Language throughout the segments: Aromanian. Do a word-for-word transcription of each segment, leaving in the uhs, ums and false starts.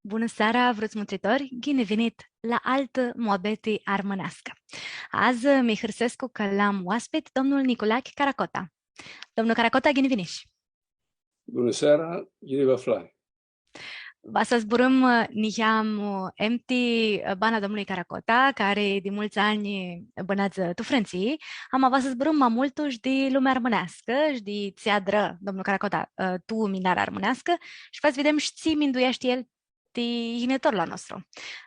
Bunã seara, vruts mutritori, ghini vinit la altã muabeti armãneascã. Adzã mi hãrsescu cã l-am oaspit domnul Niculachi Caracota. Domnul Caracota, ghini vinish! Bunã seara, ghini vã aflai! Va s-zburãm, ã, niheam, ã, em ti, ã, bana domnului Caracota, cari di multsã anj bãneadzã tu Frãntsii, ama va s-zburãm ma multu shi di lumea armãneascã shi di tsi adrã domnul Caracota, ã, tu minarea armãneascã shi va s-videm shi tsi mindueashti el ti yinitorlu a nostru.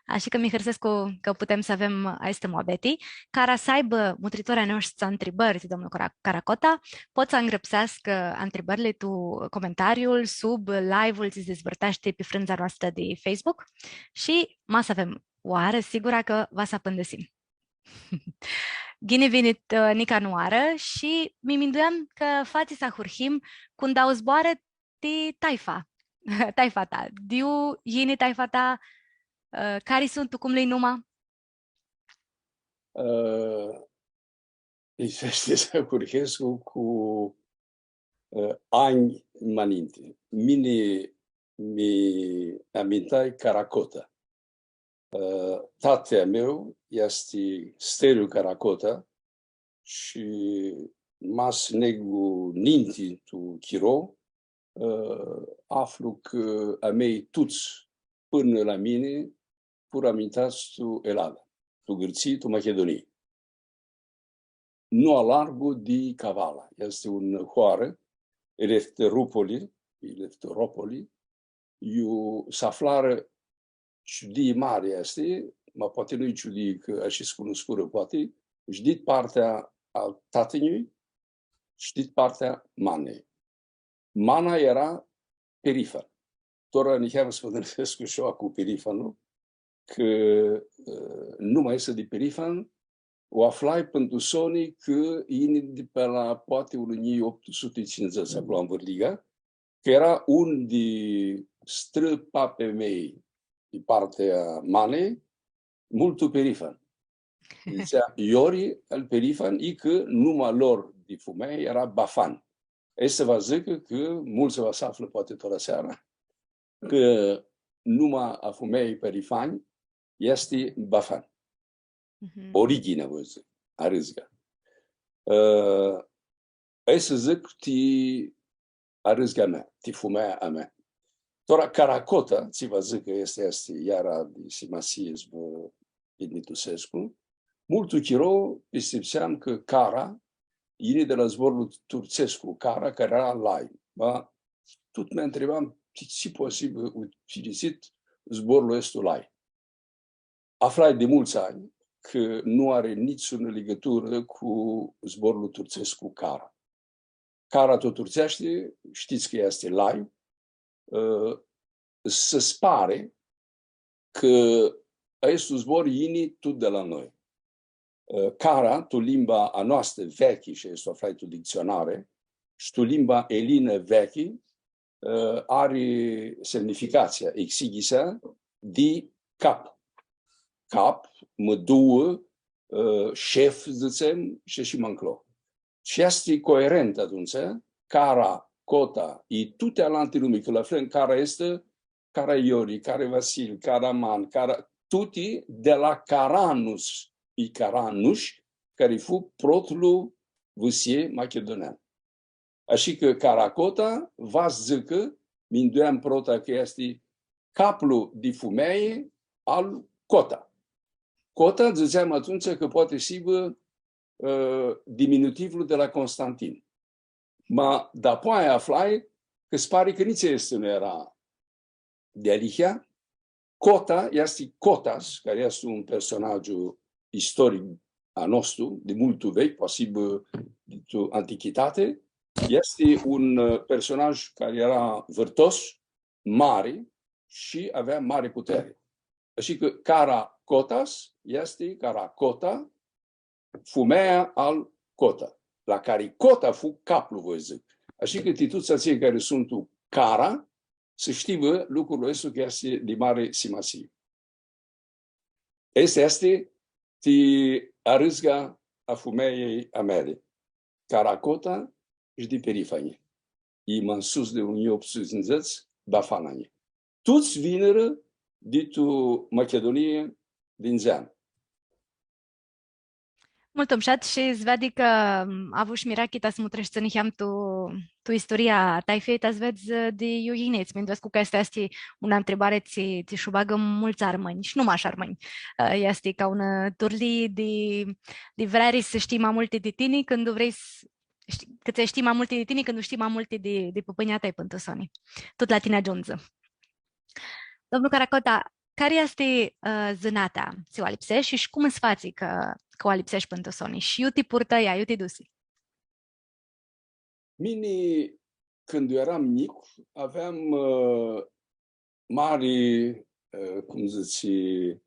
Ashi cã mi hãrsescu cã putem s-avem aestã muabeti. Cara s-aibã mutritorlji a noshtri ntribãri ti domnul Cara-, Caracota, pot s-angrãpseascã ntribãrli tu comentariul sub live-ul tsi s-dizvãrteashti pi frãndza noastrã di Facebook shi ma s-avem oarã, sigura cã va s-apãndãsim. Ghini vinit, ã, nica nãoarã shi mi mindueam cã fatsi s-ahurhim cu ndauã zboarã ti taifa. Taifa ta. Di iu yini taifa ta, ã, cari suntu, cum lji-i numa? Ã, lipseashti s-ahurhescu cu, ã, anj ma ninti. Mini mi amintai Caracota. Ã, tati a meu easti Steliu Caracota shi ma s-negu ninti tu chiro, ã, aflu cã a mei tuts pãnã la mini furã amintats tu Elada, tu Gãrtsii, tu Machidunii. Nu alargu di Cavala, easti unã hoarã, Elefteropoli, Elefteropoli, iu s-aflarã, ciudii mari easti, ma poati nu-i ciudii cã ashi s-cunuscurã, poati, shi dit partea a tatãnjui, shi dit partea a manei. Mana eara Perifan. Tora niheam s-pãndãrsescu shi eu cu Perifanlu, cã, ã, numa aestã di Perifan u aflai pãn tu soni cã yini di pi la poati unã njilji optu suti tsindzãts, aclo anvãrliga, cã eara un di strãpapii a mei, di partea a manei, multu perifan. Dzãtsea Iori al Perifan, i cã numa lor di fumealji eara Bafan. Aestã va dzãcã cã multsã va s-aflã poati tora seara cã numa a fumealjei Perifan easti Bafan. Mhm. Originea, voi dzãc, arãzga. Ã, hai s-dzãc ti arãzga mea, ti fumealja a mea. Tora Caracota, tsi va dzãc cã easti, easti iara di simasii s-vã pinitusescu, multu chiro pistipseam cã cara yini di la zborlu turtsescu cara, cari eara lai. Ma tut mi ntribam ti tsi poati s-hibã utilisit zborlu aestu lai. Aflai di multsã anj cã nu ari nitsunã ligãturã cu zborlu turtsescu cara. Cara tu turtseashti, shtits cã easti lai, ã, s-pari cã aestu zbor yini tut di la noi. Ã, cara, tu limba a noastã vechi, shi aestu aflai tu dictsionari, shi tu limba elinã vechi, ã, ari semnificatsia, exighisea di cap. Cap, mãduã, ã, shef, dzãtsem, shi ashi ma nclo. Shi easti coerent atumtsea, cara, cota, i tuti alanti numi, cã la fel, cara easti, cara Iori, cara Vasil, cara Man, cara, tuti di la Caranus, i Caranush, cari fu protlu vãsie machidunean. Ashi cã Caracota, va s-dzãcã, mindueam prota cã easti caplu di fumealji al Cota. Cota, dzãtseam atumtsea cã poati s-hibã, ã, diminutivlu di la Constantin. Ma dapoaia aflai cã s-pari cã nitsi aestã nu eara dealihea. Cota easti Cotas, cari easti un personagiu istoric a nostru, di multu veclji, poati s-hibã di tu antichitati. Easti un, ã, personaj cari eara vãrtos, mari shi avea mari puteri. Ashi cã Cara Cotas easti Cara Cota, fumealja al Cota, la cari Cota fu caplu, voi dzãc. Ashi cã ti tuts atselj cari suntu cara, s-shtibã lucrul aestu cã easti di mari simasii. Aestã easti ti arãzga a fumealjei a meali, Cara Cota shi di Perifanji. I ma nsus di unã njilji optu suti tsindzãts, Bafananji. Tuts vinirã ditu Machidunii di ndzeanã. Multu mushat shi s-veadi cã, m, avush mirachi ta s-mutreshti niheam tu, tu isturia a taifeljei, ta s-vedz, ã, di iu yinits. Minduescu cã aestã easti unã ntribari tsi, tsi sh-u bagã multsã armãnj, shi nu mash armãnj. Ã, easti ca unã turlii di, di vreari s-shtii ma multi di tini, cãndu vrei s-, shtii, cã tsi shtii ma multi di tini, cãndu shtii ma multi di, di pãpãnjlji a tãi pãn tu soni. Tut la tini agiundzi. Domnul Caracota, cari easti, ã, zãnatea tsi u alipseshi shi cum s-fatsi cã, cã u alipseshi pãn tu soni? Shi iu ti purtã ea, iu ti dusi? Mini, cãndu eram njic, aveam, ã, mari, ã, cum dzãtsi,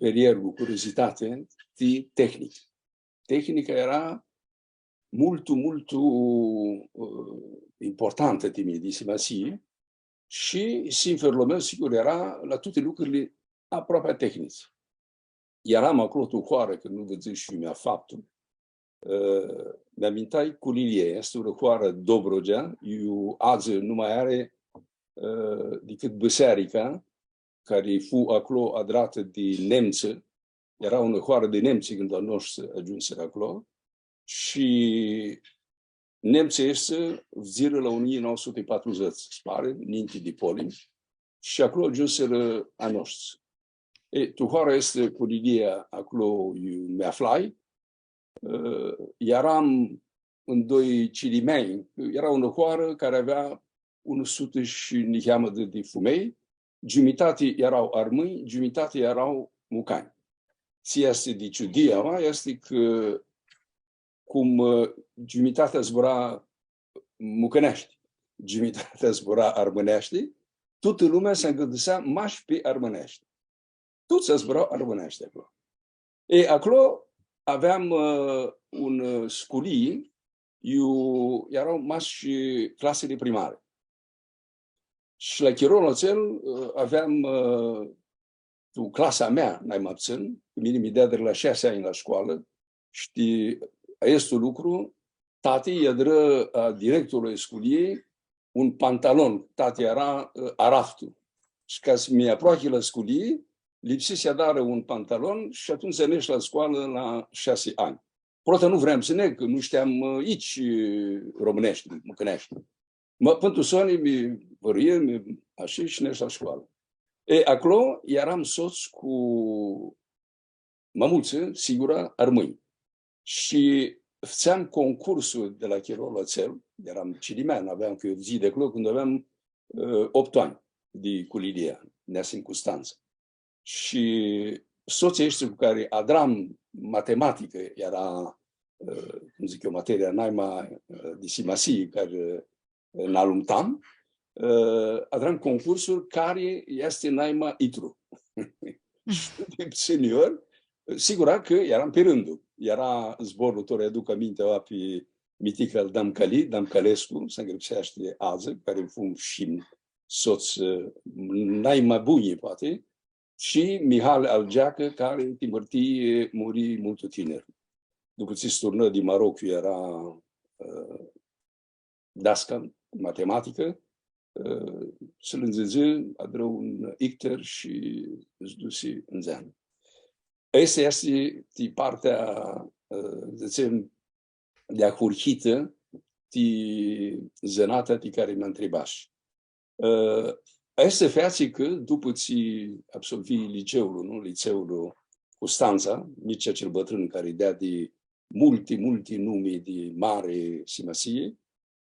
periergu, curiozitati, ti tehnicã. Tehnica eara multu, multu, ã, importantã ti mini, di simasii, shi sinferlu a meu, sigur, eara la tuti lucrili aproapi tehnitsi. Earam aclo tu hoarã, cã nu vã dzãsh iu mi aflai. Ã, mi amintai Culilie, easti unã hoarã Dobrogea, iu adzã nu ma ari, ã, dicãt bisearica, cari fu aclo adratã di nemtsã, eara unã hoarã di nemtsã cãndu a noshtri agiumsirã aclo, shi nemtsãlj aeshti fudzirã la unã njilji nauã suti patrudzãts, s-pari, ninti di polim, shi aclo agiumsirã a noshtri. E, tu hoara aestã, Culilia, aclo iu mi aflai, ã, earam ndoi cilimeanj, eara unã hoarã cari avea unã sutã shi niheamã di, di fumelj, giumitati eara armãnj, giumitati eara mucanj. Tsi easti di ciudia, ma, easti cã cum, ã, giumitatea zbura mucãneashti, giumitatea zbura armãneashti, tutã lumea s-angãndisea mash pi armãneashti. Tuts zbura armãneashti aclo. E, aclo aveam, ã, un, ã, sculii, iu eara mash shi clasili primari. Shi la chirolu atsel, ã, aveam, ã, tu clasa mea, nai ma putsãn, cã mini mi deadirã la shasi anj la scoalã, shi aestu lucru, tati lj-adrã a directorlui a sculiljei un pantalon, tati eara, ã, araftu. Shi ca s-mi aproachi la sculii, lipsi s-adarã un pantalon shi atumtsea neshu la scoalã la shasi anj. Prota nu vream s-neg, cã nu shteam, ã, itsi, ã, romãneashti, mucãneashti. Ma, pãn tu soni, mi vãrã, mi, ashi, shi neshu la scoalã. E, aclo earam sots cu ma multsã, sigura, armãnj. Shi fãtseam concursul di la chirolu atsel, earam cilimean, aveam cã eu dzãc di aclo, cãndu aveam, ã, optu anj di Culilia, neasim Custantsa. Shi sotslji aeshti cu cari adram matematicã, eara, ã, cum dzãc eu, materia naima, ã, di simasii, cari, ã, nã alumtam, ã, adram concursul cari easti naima itru. Shi di putsãni ori, sigura cã earam pi rãndu. Eara zborlu, tora aduc aminti, aoa pi mitica al Damcali, Damcalescu, s-ngrãpseashti adzã, cari fu shi sots, ã, naima bunj, poati, shi Mihal al Geacã, cari ti amãrtii muri multu tinir. Dupã tsi s-turnã di Maroc, eara, ã, dascal, matematicã, ã, s-lãndzidzi, adrã un icter shi s-dusi ndzeanã. Aestã easti ti partea, ã, dzãtsem, di ahurhitã ti zãnatea ti cari mi ntribash. Ã, aestã featsi cã, dupã tsi absolvii liceulu, nu? Liceulu Custantsa, Mircea cel Bătrân, cari deadi multi, multi numi di mari simasii,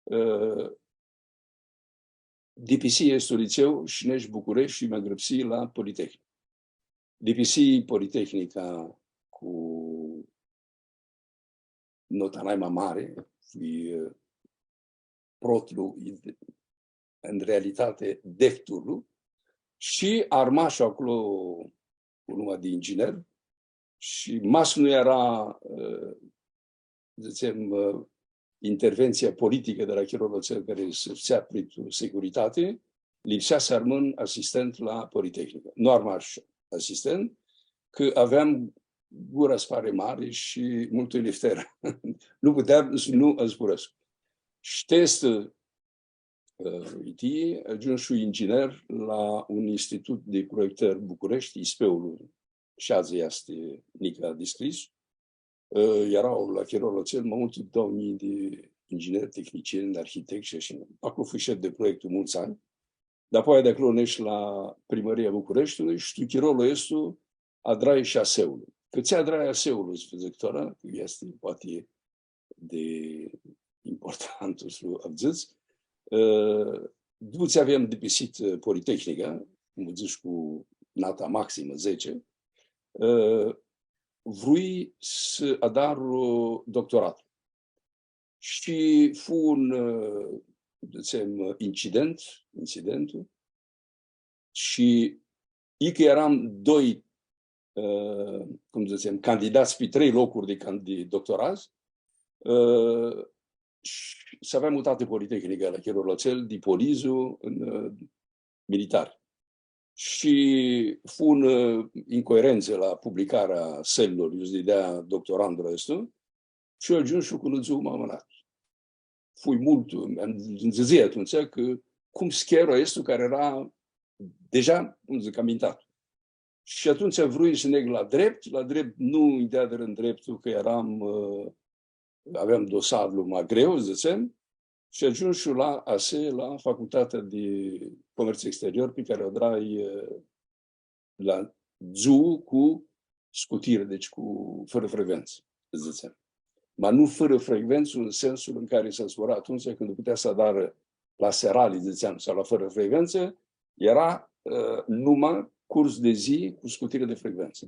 ã, dipisii aestu liceu shi neshu Bucureshti shi mi ngrãpsii la Politehnicã. Dipisii Politehnica cu nota naima mari, fui, ã, protlu, în realitate, defturlu, shi armash aclo cu numa di inginer, shi ma s-nu eara, ã, dzãtsem, ã, interventsia politicã di la chirolu atsel cari s-fãtsea prit securitati, lipsea s-armãn asistent la Politehnicã. Nu armash asistent, cã aveam gura s-pari mari shi multu lifter. Nu puteam s-nu zburãscu. Shi aestã ã, I T, agiumshu inginer la un institut di proiectãri Bucureshti, I S P-ul, shi adzã easti nica discris. Ã, eara la chirolu atsel ma multu di dauã njilji di ingineri, tehnicieni, arhitects shi ashi. Aclo fui shef di proiectu multsã anj. Dapoaia di aclo neshu la Primãria Bucureshtiului shi tu chirolu aestu adrai shi ASE-ul. Cã tsi adrai ASE-ul, s-dzãc tora, cã easti poati di important s-lu avdzãts. Ã, dupã tsi aveam dipisitã, ã, Politehnica, cum dzãts, cu nata maximã, dzatsi, ã, vrui s-adaru doctorat. Shi fu un, ã, dzãtsem, incident, incidentul, shi i cã eram doi, ã, cum dzãtsem, candidats pi trei locuri di can-, di doctorat, ã, shi s-aveam mutatã Politehnica la chirolu atsel, di Polizu, în, ã, militar. Shi fu un, ã, incoerență la publicarea selilor, iu s-didea doctorandul aestu, shi eu agiumshu cu unã dzuã ma amãnat. Fui multu, ãnj dzãtsea atumtsea cã cum s-cheru aestu cari eara deja, cum dzãc, amintat. Shi atumtsea vrui s-neg la drept, la drept nu nj-deadirã ndreptul cã eram, ã, aveam dosarlu ma greu, dzãtsem, shi agiumshu la ASE, la Facultatea di Comerț Exterior, pi cari u adrai, ã, la dzuã cu scutiri, deci cu, fãrã frecventsã, dzãtsem. Ma nu fãrã frecventsã în sensul în care se zbura atumtsea cãndu putea s-adarã la serali, dzãtsem, sau la fãrã frecventsã, eara, ã, numa curs di zi cu scutiri di frecventsã.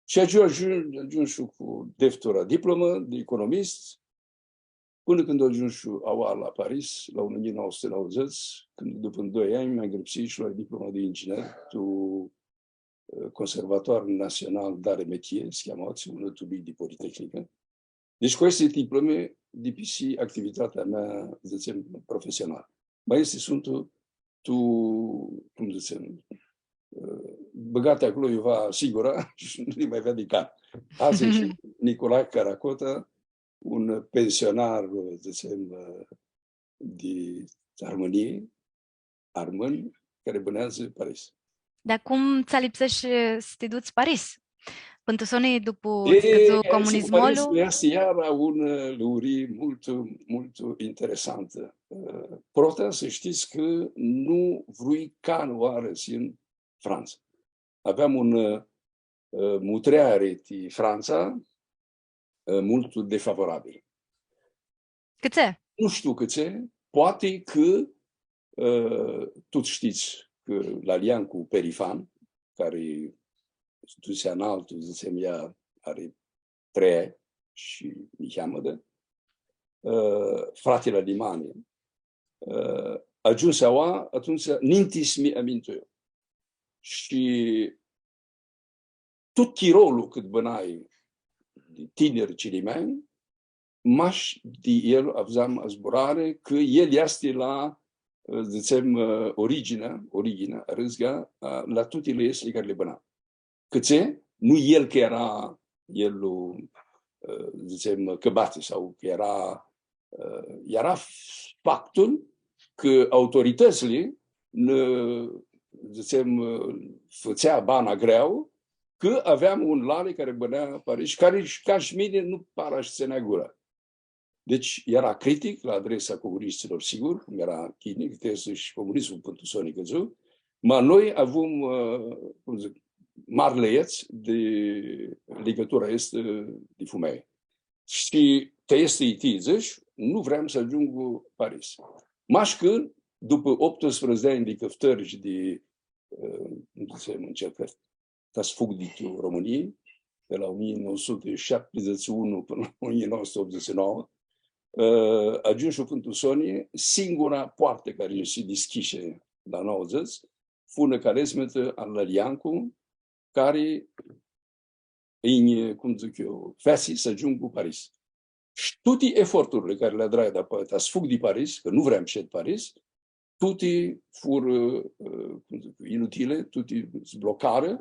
Shi agiu-, agiu-, agiumshu cu deftura diplomã di economist, pãnã cãndu agiumshu aua la Paris, la unã njilji nauã suti nauãdzãts, cãndu dupã doi anj mi ngrãpsii shi loai diploma di inginer tu, ã, Conservatoire National d'Arts et Métiers, s-cheamã aoatsi, unã turlii di Politehnicã. Deci cu aesti diplomi dipisii activitatea mea, dzãtsem, profesionalã. Ma aesti suntu tu, cum dzãtsem, ã, bãgati aclo iuva sigura shi nu li ma avea di can. Adzã easti Nicolae Caracota, un pensionar, dzãtsem, di Armãnii, armãn, cari bãneadzã Paris. Dar cum tsã lipseashti s-ti duts Paris? Pãn tu soni, dupu tsi cãdzu comunismolu? Paris easti iara unã, ã, lurii multu, multu interesantã. Ã, prota, s-shtits cã nu vrui canãoarã s-yin Frantsa. Aveam un, ã, mutreari ti Frantsa, ã, multu defavorabil. Cãtse? Nu shtiu cãtse, poati cã, ã, tuts shtits cã Laliancu Perifan, cari s-dusi analtu, dzãtsem, ea ari trei shi niheamã di, ã, fratili Limani, ã, agiumsi aua, atumtsea, ninti s-mi amintu eu. Shi tut chirolu cãt bãnai di tinir cilimean, mash di el avdzam zburari, cã el easti la, dzãtsem, originea, originea, rãzga, la tuti aesti cari li bãna. Cãtse, nu el cã eara, el, dzãtsem, cãbati sau cã eara, eara factul cã autoritãtsli nã, dzãtsem, fãtsea bana greauã, cã aveam un lali cari bãnea Paris, cari, ca shi mini, nu para sh-tsãnea gura. Deci, eara critic la adresa comunistilor, sigur, cum eara ghini, cã easti shi comunismul pãn tu soni cãdzu, ma noi avum, ã, cum dzãc, mari lets di ligãtura aestã di fumealji. Shi ti aestã iti, dzãsh, nu vream s-agiungu Paris. Mash cã, dupã optsprãdzatsi di anj di cãftãri shi di, ã, cum dzãtsem, ãncercãri, ta s-fug di tu Romãnii, di la unã njilji nauã suti shaptidzãts shi unu pãnã la unã njilji nauã suti optudzãts shi nauã, ã, agiumshu pãn tu soni, singura poartã cari nji si dischishi la nauãdzãts, fu unã calesmetã al Laliancu, cari nji, cum dzãc eu, featsi s-agiungu Paris. Shi tuti eforturli cari li adrai dapoaia ta s-fug di Paris, cã nu vream s-shed Paris, tuti furã, ã, cum dzãc eu, inutili, tuti s-blocarã,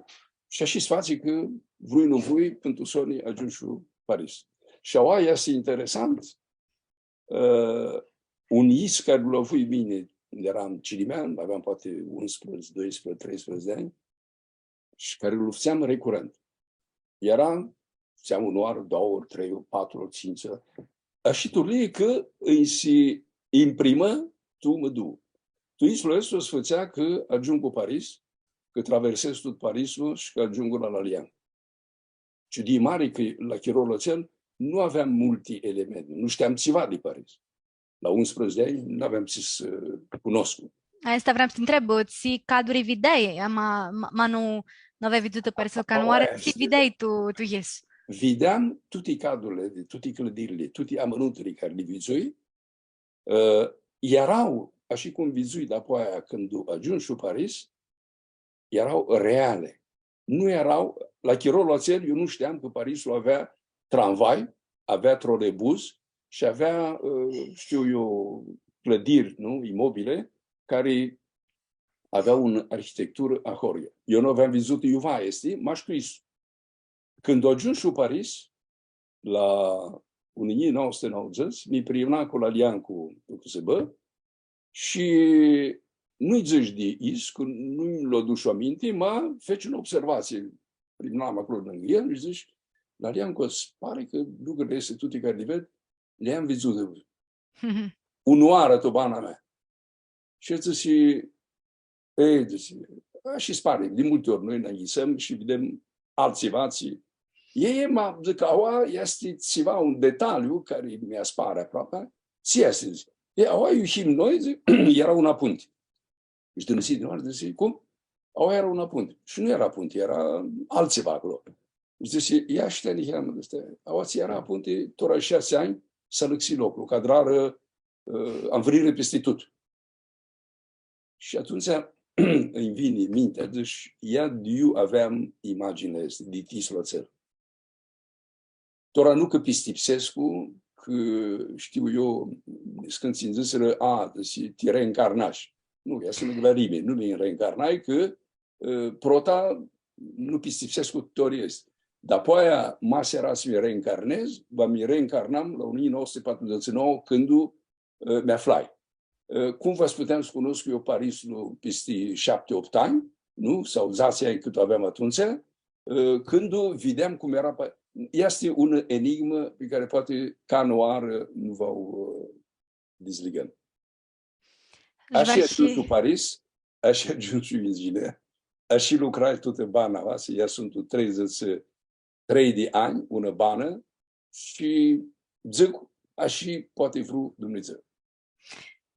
shi ashi s-fatsi cã, vrui nu vrui, pãn tu soni agiumshu Paris. Shi aua easti interesant, ã, un yis cari lu avui mini eram cilimean, aveam poate unsprezece, doisprezece, treisprezece di anj, shi cari lu fãtseam recurent. Eara, fãtseam unã oarã, doauã ori, trei ori, patru ori, tsintsi ori. Ashi turlii cã nji si imprimã tu mãduã. Tu insula aestã s-fãtsea cã agiungu Paris, cã traversez tut Parisul shi cã agiungu la, la Laliancu. Ciudii mari cã la chirolu atsel nu aveam multi elementi, nu shteam tsiva di Paris. La unsprezece di anj nu aveam tsi s-cunoscu. Aestã vream s-ti ntreb, tsi caduri videai, ma, ma, ma nu, nu aveai vidzutã Parisul canãoarã, tsi videai tu, tu yis? Videam tuti cadurli di tuti clãdirli, tuti amãnuntili cari li vidzui, ã, eara, ashi cum vidzui dapoaia cãndu agiumshu Paris, eara reali. Nu eara, la chirolu atsel, eu nu shteam cã Parisul avea tramvai, avea troleibuz shi avea, ã, shtiu eu, clãdiri, nu? Imobili, cari avea unã arhitecturã ahoryea. Eu nu aveam vidzutã iuva aesti, mash tu yis. Cãndu agiumshu Paris, la unã njilji nauã suti nauãdzãts, mi priimna cu Laliancu tu cãsãbã shi nu-lj dzãsh di yis, cã nu-nj lu adushu aminti, ma feci unã observatsii. Priimnam aclo lãngã el shi dzãsh, Laliancu, s-pari cã lucrili aesti tuti cari li ved, li am vidzutã unã oarã tu bana mea. Shi el dzãsi, e, dzãsi, a, shi s-pari, di multi ori noi nã nyisãm shi videm altsiva, tsi. E, e, ma, dzãc, aua easti tsiva, un detaliu cari mi aspari aproapi, tsi easti, dzãc. E, aua iu him noi, dzãc, eara unã punti. Shi dãmisi di noi, dzãsi, cum? Aua eara unã punti. Shi nu eara punti, eara altsiva aclo. Shi dzãsi, ia shtea niheamã, dzãsi, aua tsi eara punti, tora shasi anj s-alãxi loclu, cã adrarã, ã, anvãrirã pisti tut. Shi atumtsea nj-vini mintea, dzãc, ia di iu aveam imaginea aestã, di ti insula atsel. Tora nu cã pistipsescu, cã shtiu eu, niscãntsã nji dzãsirã, a, dzãsi, ti reincarnash. Nu, ia s-nu glavimi, nu mi reincarnai, cã, ã, prota nu pistipsescu teoria aestã. Dapoaia, ma s-eara s-mi reincarnez, va mi reincarnam la unã njilji nauã suti patrudzãts shi nauã, cãndu ã, mi aflai. Ã, cum va s-puteam s-cunoscu eu Parisul pisti shapti, optu anj, nu? Sau dzatsi anj cãt aveam atumtsea, ã, cãndu videam cum eara Pa-, easti unã enigmã pi cari poati canãoarã nu va u, ã, dizligãm. Ashi agiumshu Paris, ashi agiumshu inginer, ashi lucrai tutã bana, va, s-, ia suntu treidzãts trei di anj, unã banã, shi dzãc, ashi poati vru Dumnidzã.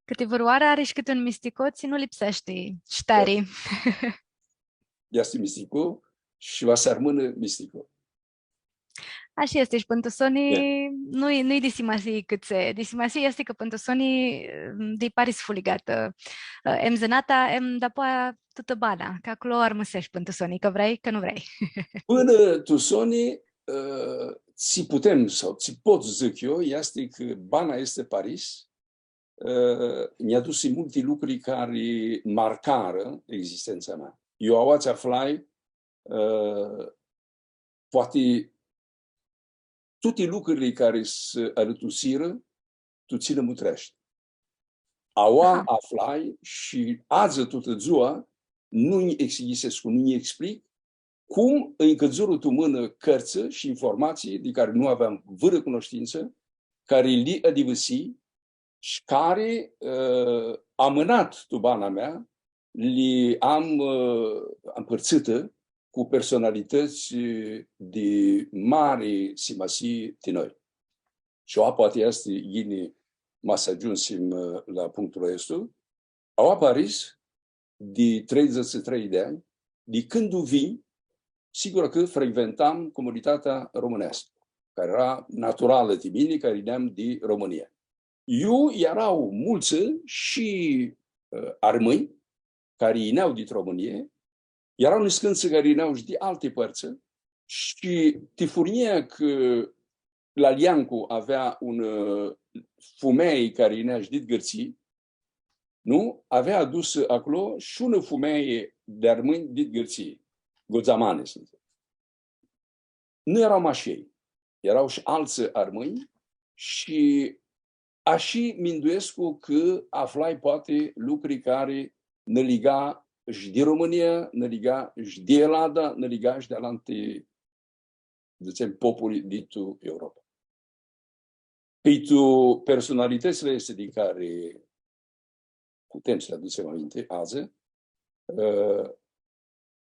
Cãti vãrãoarã ari shi cãti un mistico, tsi nu lipseashti shi tari. Easti mistico shi va s-armãnã mistico. Ashi easti, shi pãn tu soni, nu-i, nu-i di simasii cãtse. Di simasii easti cã pãn tu soni, di Paris fu ligatã, em zãnata, em dapoaia tutã bana, cã aclo armãsesh pãn tu soni, cã vrei, cã nu vrei. Pãnã tu soni, ã, tsi putem sau tsi pot dzãc eu, easti cã bana aestã Paris, ã, nj-adusi multi lucri cari marcarã existentsa mea. Eu aoatsi aflai, ã, poati tuti lucrili cari s-alãtusirã, tu tsi li mutreashti. Aua aflai shi adzã tutã dzua, nu nj-exighisescu, nu nj-explic, cum nj-cãdzurã tu mãnã cãrtsã shi informatsii di cari nu aveam vãrã cunoshtintsã, cari li adivãsii shi cari, ã, amãnat tu bana mea, li am, ã, ampãrtsãtã cu personalitãts di mari simasii ti noi. Shi aua poati easti ghini ma s-agiumsim, ã, la punctul aestu. Aua Paris, di treidzãts shi trei di anj, di cãndu vinj, sigur cã frecventam comunitatea romãneascã, cari eara naturalã ti mini, cari yineam di Romãnia. Iu eara multsã shi, ã, armãnj, cari yinea dit Romãnii, eara niscãntsã cari yinea shi di alti pãrtsã, shi ti furnjia cã Laliancu avea un, ã, fumealji cari yinea shi dit Gãrtsii, nu? Avea adusã aclo shi unã fumealji di armãnj dit Gãrtsii, Gozamani, s-dzãc. Nu eara mash elj, eara shi altsã armãnj shi ashi minduescu cã aflai poati lucri cari nã liga shi di Romãnia, nã liga shi di Elada, nã liga shi di alanti, dzãtsem, populi di tu Europa. Pi tu personalitãtsli aesti di cari putem s-li adutsem aminti adzã, ã,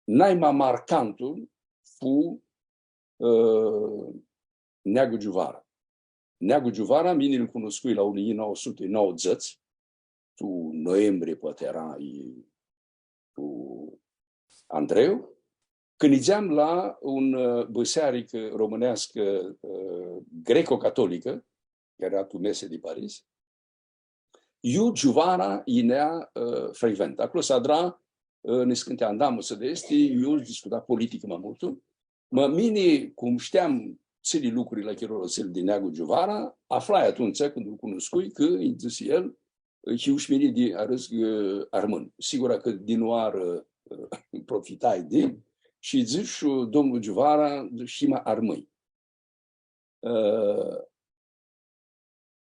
naima marcantul fu, ã, Neagu Giuvara. Neagu Giuvara, mini lu cunuscui la unã njilji nauã suti nauãdzãts, tu noiembrie, poati eara, i, tu Andreu, cãndu nidzeam la un, ã, bãsearicã romãneascã, ã, greco-catolicã, cari eara tu mese di Paris, iu Giuvara yinea, ã, frecvent. Aclo s-adra, ã, niscãnti andamusi di aesti, iu s-discuta politicã ma multu. Ma mini, cum shteam tsãli lucri la chirolu atsel di Neagu Giuvara, aflai atumtsea, cãndu lu cunuscui, cã, nji dzãsi el, hiu shi mini di arãzg, ã, armãn. Sigura cã di unãoarã, ã, profitai di, shi dzãsh, domnul Giuvara, him armãnj. Ã,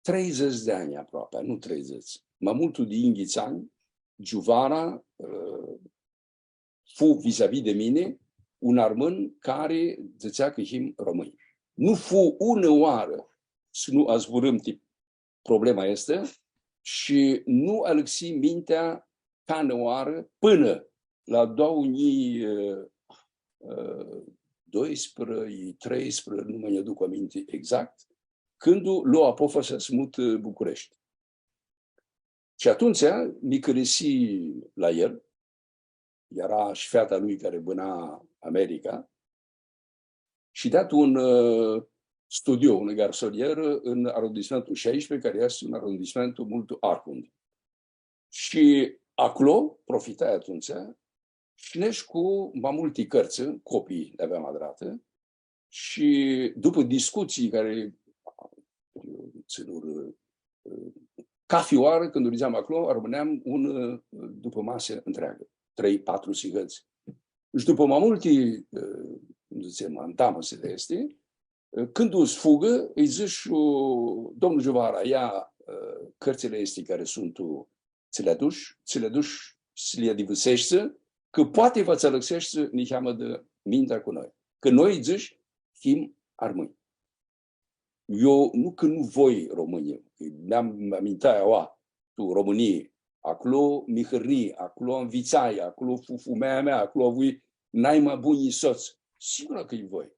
treidzãts di anj aproapi, nu treidzãts, ma multu di yinghits anj, Giuvara, ã, fu vis-a-vis di mini un armãn cari dzãtsea cã him romãnj. Nu fu unã oarã s-nu azburãm ti problema aestã shi nu alãxi mintea canãoarã pãnã la doauã njilji, ã, ã, doisprãdzatsi, treisprãdzatsi, nu ma nj-aduc aminti exact, cãndu lo apofasea s-mutã Bucureshti. Shi atumtsea mi cãlisi la el, eara shi feata lui cari bãna America, shi dat un, ã, studio, unã garsonierã în arondismentul șaisprezece, cari easti un arondisment multu arhund. Shi aclo, profitai atumtsea, shi nesh cu ma multi cãrtsã, copii li aveam adratã, shi dupã discutsii cari, ã, tsãnurã, ã, cafi oarã, cãndu nidzeam aclo, armãneam unã, ã, dupãmasã ntreagã, trei, patru sihãts. Shi dupã ma multi, ã, cum dzãtsem, andamusi di aesti, ã, cãndu s-fugã, lji dzãsh, ã, domnul Giuvara, ia, ã, cãrtsãli aesti cari suntu, tsã li adush, tsã li adush s-li adivãseshti, cã poati va tsã alãxeshti niheamã di mintea cu noi. Cã noi, dzãsh, him armãnj. Eu nu cã nu voi Romãnia, cã mi-am, mi amintai aua, tu Romãnii, aclo mi hãrnii, aclo anvitsai, aclo fu fumealja mea, aclo avui naima bunj sots. Sigura cã lji voi.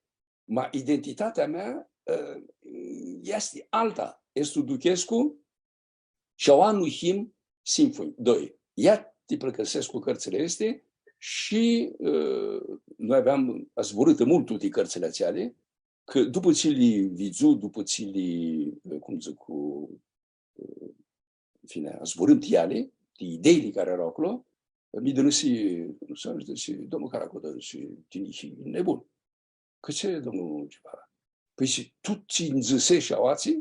Ma identitatea mea, ã, easti alta. Easti duchescu shi aua nu him sinfuni. Doi, ia ti pãlãcãrsescu cãrtsãli aesti shi, ã, noi aveam azburãtã multu ti cãrtsãli atseali, cã dupã tsi li vidzu, dupã tsi li, cum dzãc, cu, în fine, azburãm ti eali, ti ideili cari eara aclo, mi dãnãsi, nu shtiu, dzãsi, domnul Caracoda, dzãsi, tini hii nebun. Cãtse, domnul Giuvara? Pãi, dzãsi, tut tsi nji dzãseshi aoatsi,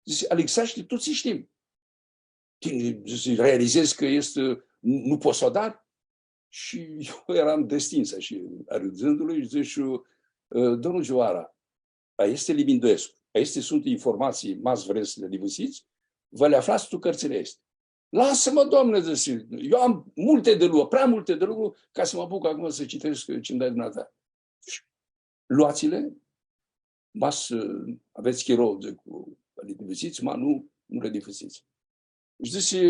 dzãsi, alãxeashti tut tsi shtim. Tini, dzãsi, realizezi cã easti, nu, nu pots s-u adari? Shi eu eram destins, ashi, arãdzãndu-lu, shi dzãsh, ã, domnul Giuvara, aesti li minduescu, aesti suntu informatsii, ma s-vrets s-li adivãsits, va li aflats tu cãrtsãli aesti. Lasã-mã, doamne, dzãsi, eu am multi di lu-, prea multi di lucru ca s-mi apuc acum s-citescu tsi nj-dai dãnata. Loats-li, ma s-avets chiro, dzãc, li adivãsits, ma nu, nu li adivãsits. Shi dzãsi,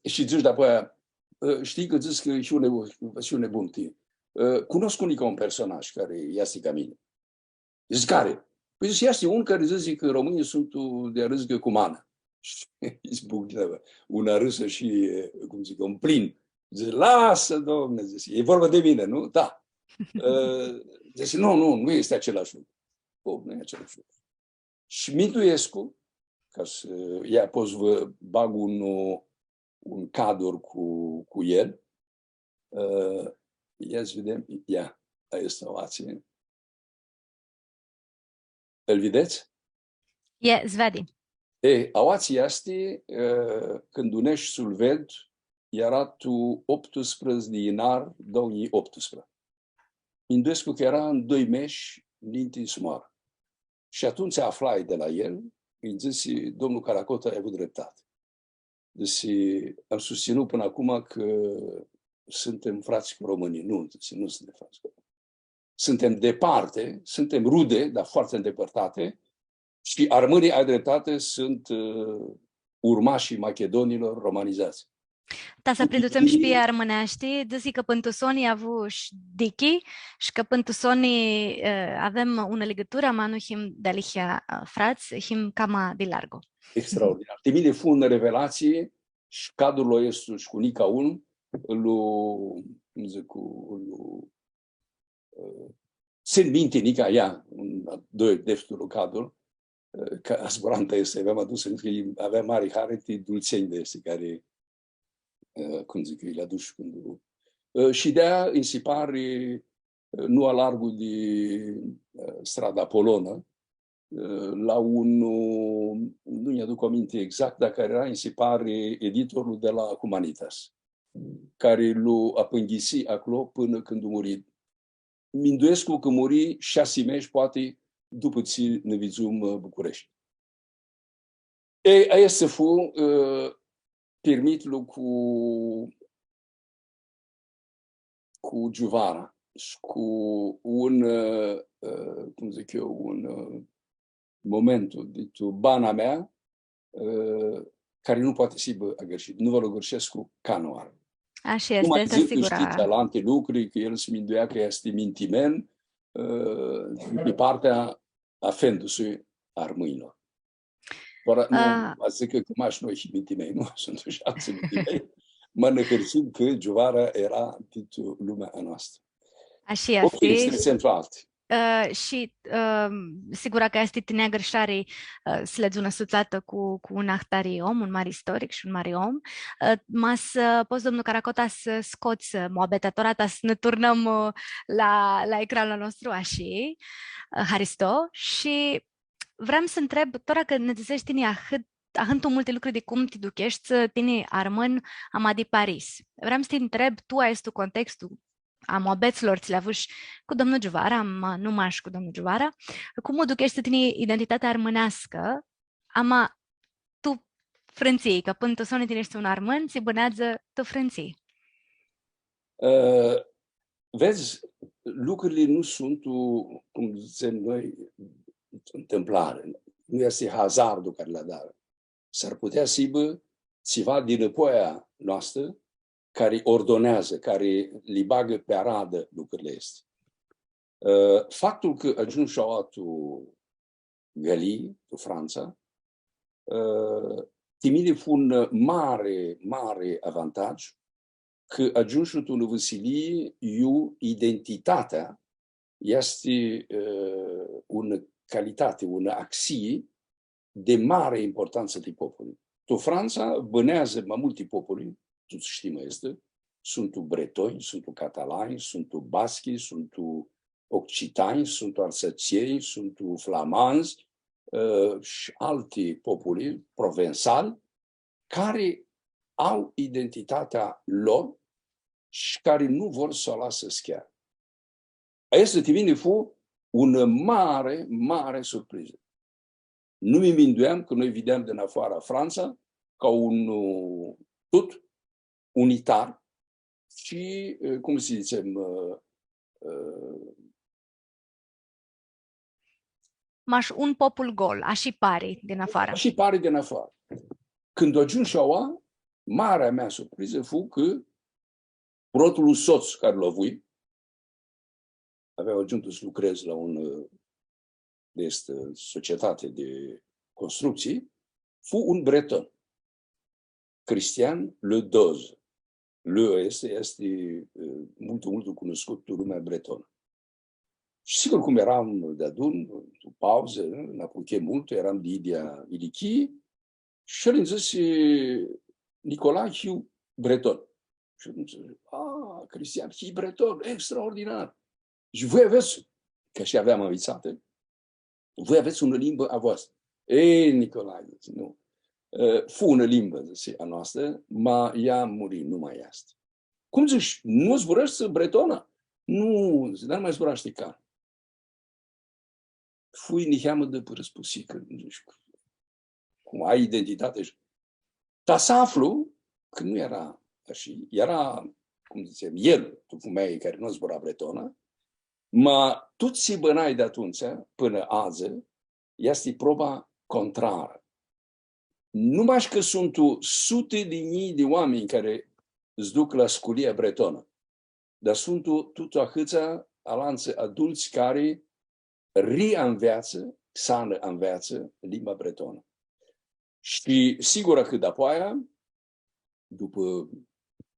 shi dzãsh dapoaia, ã, shtii cã dzãts cã hiu ne-, hiu nebun, ti. Ã, cunoscu nica un personaj cari easti ca mini. Dzãc, cari? Pãi, dzãc, easti un cari dzãtsi cã romãnjlji suntu di arãzgã cu mana. Shi zbucnea unã arãsã shi, cum dzãc, un plin. Dzãc, lasã, domne, dzãc, e vorba di mini, nu? Da. Ã, dzãc, nu, nu, nu easti acelashi lucru. O, nu e acelashi lucru. Shi minduescu, ca s-, ia, pot s-vã bag un, un cadru cu, cu el. Ã, ia s-videm, ia, aestã aoatsi. Lu videts? Ie, s-veadi. E, aoatsi easti, ã, cãndu neshu s-lu ved, eara tu optusprãdzatsi di yinar doauã njilji optusprãdzatsi. Minduescu cã eara tu doi mesh ninti s-moarã. Shi atumtsea aflai di la el, lji dzãsi, „Domnul Caracota a avut dreptate.” Dzãsi, „Am susținut până acum că suntem frați cu românii.” „Nu”, dzãsi, „nu suntem frați cu românii. Suntem departe, suntem rude, dar foarte îndepărtate, și armânii, ai dreptate, sunt, ă, urmașii macedonilor romanizați.” Ta s-apridutsem shi pi armãneashti, dzãsi cã pãn tu soni avu shi dichi, shi cã pãn tu soni, ã, avem unã ligãturã, ma nu him dealihea, ã, frats, him cama di largu. Extraordinar. Ti mini fu unã revelatsii shi cadrul aestu shi cu nica un, lu, cum dzãc, cu, lu, ã, tsãn minti nica, ia, un, doi, defturlu cadru, ã, cã zburam ti aesti, aveam adus, cã avea mari hari ti dultsenj di aesti, cari, ã, cum dzãc, lj-adush cãndu, ã, shidea, nji si pari, ã, nu alargu di, ã, strada Polonã, ã, la un, nu nj-aduc aminti exact, dar cari eara, nji si pari, editorlu di la Humanitas, cari lu apãnghisi aclo pãnã cãndu muri. Minduescu cã muri shasi mesh, poati, dupã tsi nã vidzum, ã, Bucureshti. E, aestu fu, ã, pirmithlu cu, cu Giuvara shi cu un, ã, ã, cum dzãc eu, un, ã, momentu, di tu bana mea, ã, cari nu poati s-hibã agãrshit. Nu va lu agãrshescu canãoarã. Ashi easti, easti sigurã. Cum dzãc, shtii, alanti lucri, cã el s-minduea cã easti mintimen, ã, di partea a fendu-sui armãnjlor. Tora, nu, a, va dzãcã cã mash noi him mintimenj, nu, suntu shi altsã mintimenj. Ma nã hãrsim cã Giuvara eara ditu lumea a noastrã. Ashi easti. Ok, easti central. Ã, shi, ã, sigura cã easti tini agãrshari, ã, s-ledz unã sutsatã cu, cu un ahtari om, un mari istoric shi un mari om. Ã, ma s-, ã, pots, domnu Caracota, s-scots, ã, muabeta tora ta s-nã turnãm, ã, la, la ecranlu a nostru, ashi, ã, haristo, shi vream s-ntreb, tora cã nã dzãsesh tini ahãt, ahãntu multi lucri di cum ti ducheshti tini armãn ama di Paris. Vream s-ti ntreb, tu aestu contextu a muabetslor tsi li avush cu domnul Giuvara, ama nu mash cu domnul Giuvara, cum u ducheshti tini identitatea armãneascã, ama tu Frãntsii, cã pãn tu soni tini eshti un armãn, tsi bãneadzã tu Frãntsii. Ã, vedz, lucrili nu suntu, cum dzãtsem noi, întâmplare. Nu easti hazardul cari li adarã. S-ar putea s-hibã tsiva dinãpoia noastrã cari ordoneadzã, cari li bagã pi aradã lucrili aesti. Ã, factul cã agiumshu aoa tu Galii, tu Frantsa, ã, ti mini fu un mari, mari avantaj, cã agiumshu tu unã vãsilii iu identitatea easti, ã, unã calitati, unã axii di mari importantsã ti populi. Tu Frantsa bãneadzã ma multi populi, tuts shtim aestã, suntu bretonj, suntu catalanj, suntu baschi, suntu occitanj, suntu alsatsienj, suntu flamands, ã, shi alti populi, provensali, cari au identitatea lor shi cari nu vor s-u alasã s-chearã. Aestã ti mini fu unã mari, mari surprizã. Nu mi minduiam cã noi videam di nafoarã Frantsa ca un, ã, tut unitar shi, ã, cum s-dzãtsem, ã, ã, mash un popul gol, ashi pari di nafoarã. Ashi pari di nafoarã. Cãndu agiumshu aoa, marea mea surprizã fu cã protlu sots cari lu avui, avea agiumtã s-lucredz la un, ã, di aestã, ã, societati di constructsii, fu un breton, Cristian Ledoz. Leu easti, easti, ã, multu, multu cunuscut tu lumea bretonã. Shi sigur, cum eram deadun, tu pauzã, nã apuchem multu, eram di idyea ilichii, shi el nji dzãsi, „Nicolae, hiu breton.” Shi el nji dzãsi, „A, Cristian, hii breton, extraordinar! Shi voi avets”, cã shi aveam anvitsatã, „voi avets unã limbã a voastrã.” „E, Nicolae”, dzãtsi, „nu. E, fu unã limbã”, dzãtsi, „a noastrã, ma ea muri, nu ma easti.” „Cum dzãts, nu zburãshti bretona?” „Nu”, dzãtsi, „dar ma zburashti can.” Fui niheamã di pãrãspusi, cã, nu shtiu, cum ai identitate. Shi ta s-aflu cã nu eara ashi, eara, cum dzãtsem, el, tu fumealja cari nu zbura bretonã, ma tut tsi bãnai di atumtsea pãnã adzã easti proba contrarã. Nu mash cã suntu suti di njilji di oaminj cari s-duc la sculia bretonã, dar suntu tut ahãts alantsã adults cari rianveatsã, xanã anveatsã limba bretonã. Shi sigura cã dapoaia, dupã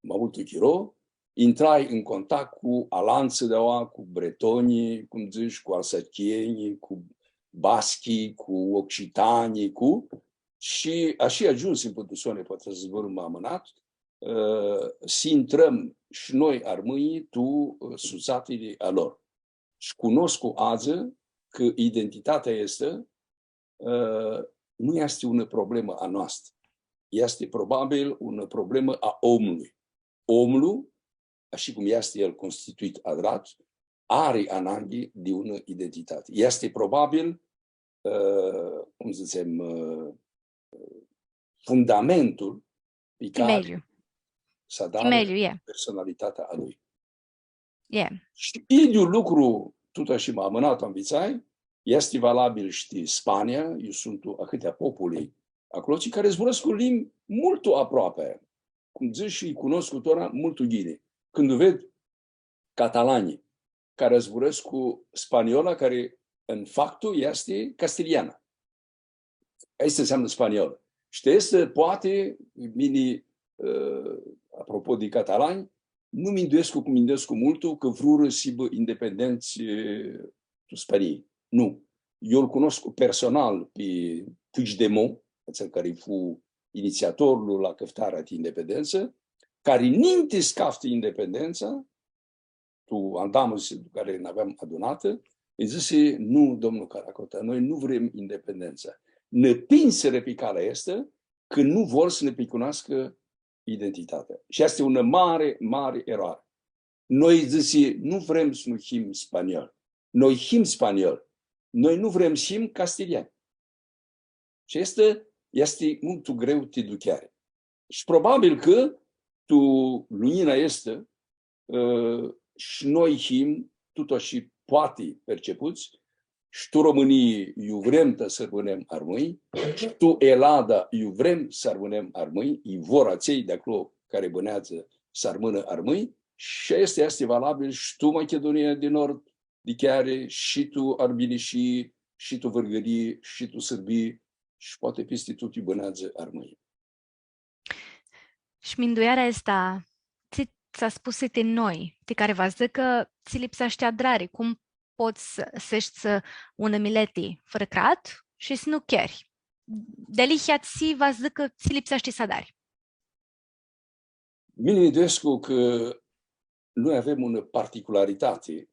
ma multu chiro, intrai tu contact cu alantsã di aua, cu bretonjlji, cum dzãts, cu alsacienjlji, cu basclji, cu occitanii, cu, shi ashi agiumsim pãnã tu soni, poati s-zburãm ma amãnat, ã, s-intrãm shi noi armãnjlji tu, ã, sutsatili a lor. Shi cunoscu adzã cã identitatea aestã, ã, nu easti unã problemã a noastrã. Easti probabil unã problemã a omlui. Omlu, ashi cum easti el constituit, adrat, ari ananghi di unã identitati. Easti probabil, ã, cum dzãtsem, ã, fundamentul pi cari s-adarã Timeljul, e. personalitatea a lui. E. Shi idyiul lucru, tut ashi ma amãnat anvitsai, easti valabil shi ti Spania, iu suntu ahãtea populi aclo, tsi cari zburãscu limbi multu aproapi, cum dzãts, shi lji cunoscu tora multu ghini. Cãndu ved catalanjlji cari zburãscu spaniola, cari în factul easti castiliana. Aestã nseamnã spaniolã. Shi ti aestã, poati, mini, ã, apropo di catalanj, nu minduescu cum minduescu multu cã vrurã s-hibã independentsã, ã, tu Spanii. Nu. Eu lu cunoscu personal pi Puigdemont, atsel cari fu initsiatorlu la cãftarea di independentsã, cari ninti s-caftã independentsa, tu andamusi tu cari nã aveam adunatã, lji dzãsi: „Nu, domnul Caracota, noi nu vrem independentsa.” Nã pinsirã pi calea aestã, cã nu vor s-nã pricunoascã identitatea. Shi aestã easti unã mari, mari eroari. Noi, dzãsi, nu vrem s-nu him spanioli. Noi him spanioli. Noi nu vrem s-him castiliani. Shi aestã easti multu greu ti aducheari. Shi probabil cã tu lunjina aestã, ã, shi noi him, tut ashi poati perceputs, shi tu Romãnii iu vrem ta s-armãnem armãnj, shi tu Elada iu vrem s-armãnem armãnj, i vor atselj di aclo cari bãneadzã s-armãnã armãnj, shi aestã easti valabil shi tu Machidunia di Nord, di Cheari, shi tu Arbinishii, shi tu Vãrgãrii, shi tu Sãrbii, shi poati pisti tut iu bãneadzã armãnj. Shi minduearea aestã, tsi s-aspusi ti noi, ti cari va dzãcã, tsi lipseashti adrari, cum pots s-eshti unã mileti fãrã crat shi s-nu cheri? Dealihea tsi va dzãcã, tsi lipseashti s-adari? Mini minduescu cã noi avem unã particularitati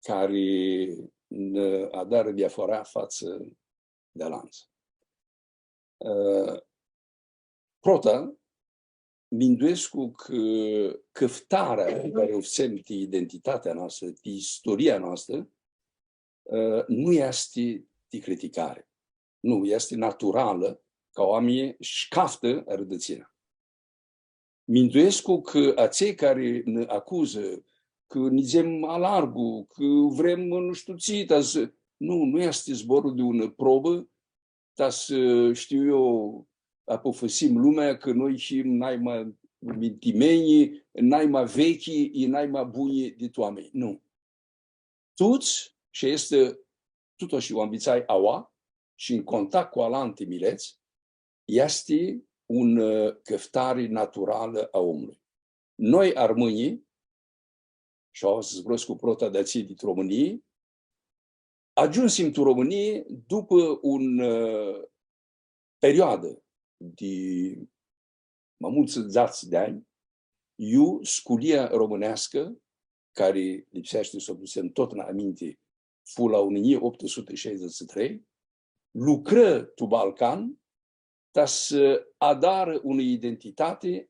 cari nã adarã diafora fatsã di alantsã. Ã, prota, minduescu cã cãftarea pi cari u fãtsem ti identitatea noastrã, ti istoria noastrã, ã, nu easti ti criticari. Nu, easti naturalã ca oaminjlji sh-caftã arãdãtsina. Minduescu cã atselj cari nã acuzã, cã nidzem alargu, cã vrem nu shtiu tsi, ta s-, nu, nu easti zborlu di unã probã, ta s-, shtiu eu, apufãsim lumea cã noi him naima mintimenj, naima veclji, i naima bunj di tu oaminj. Nu. Tuts, shi easti tut ashi, u anvitsai aua, shi tu contact cu alanti milets, easti unã, ã, cãftari naturalã a omlui. Noi, armãnjlji, shi aua s-zburãscu prota di atselj di Romãnii, agiumsim tu Romãnii dupã un, ã, perioadã di ma multsã dzãts di anj, iu sculia romãneascã, cari lipseashti s-u adutsem totna aminti, fu la unã njilji optu suti shaidzãts shi trei, lucrã tu Balcan ta s-adarã unã identitati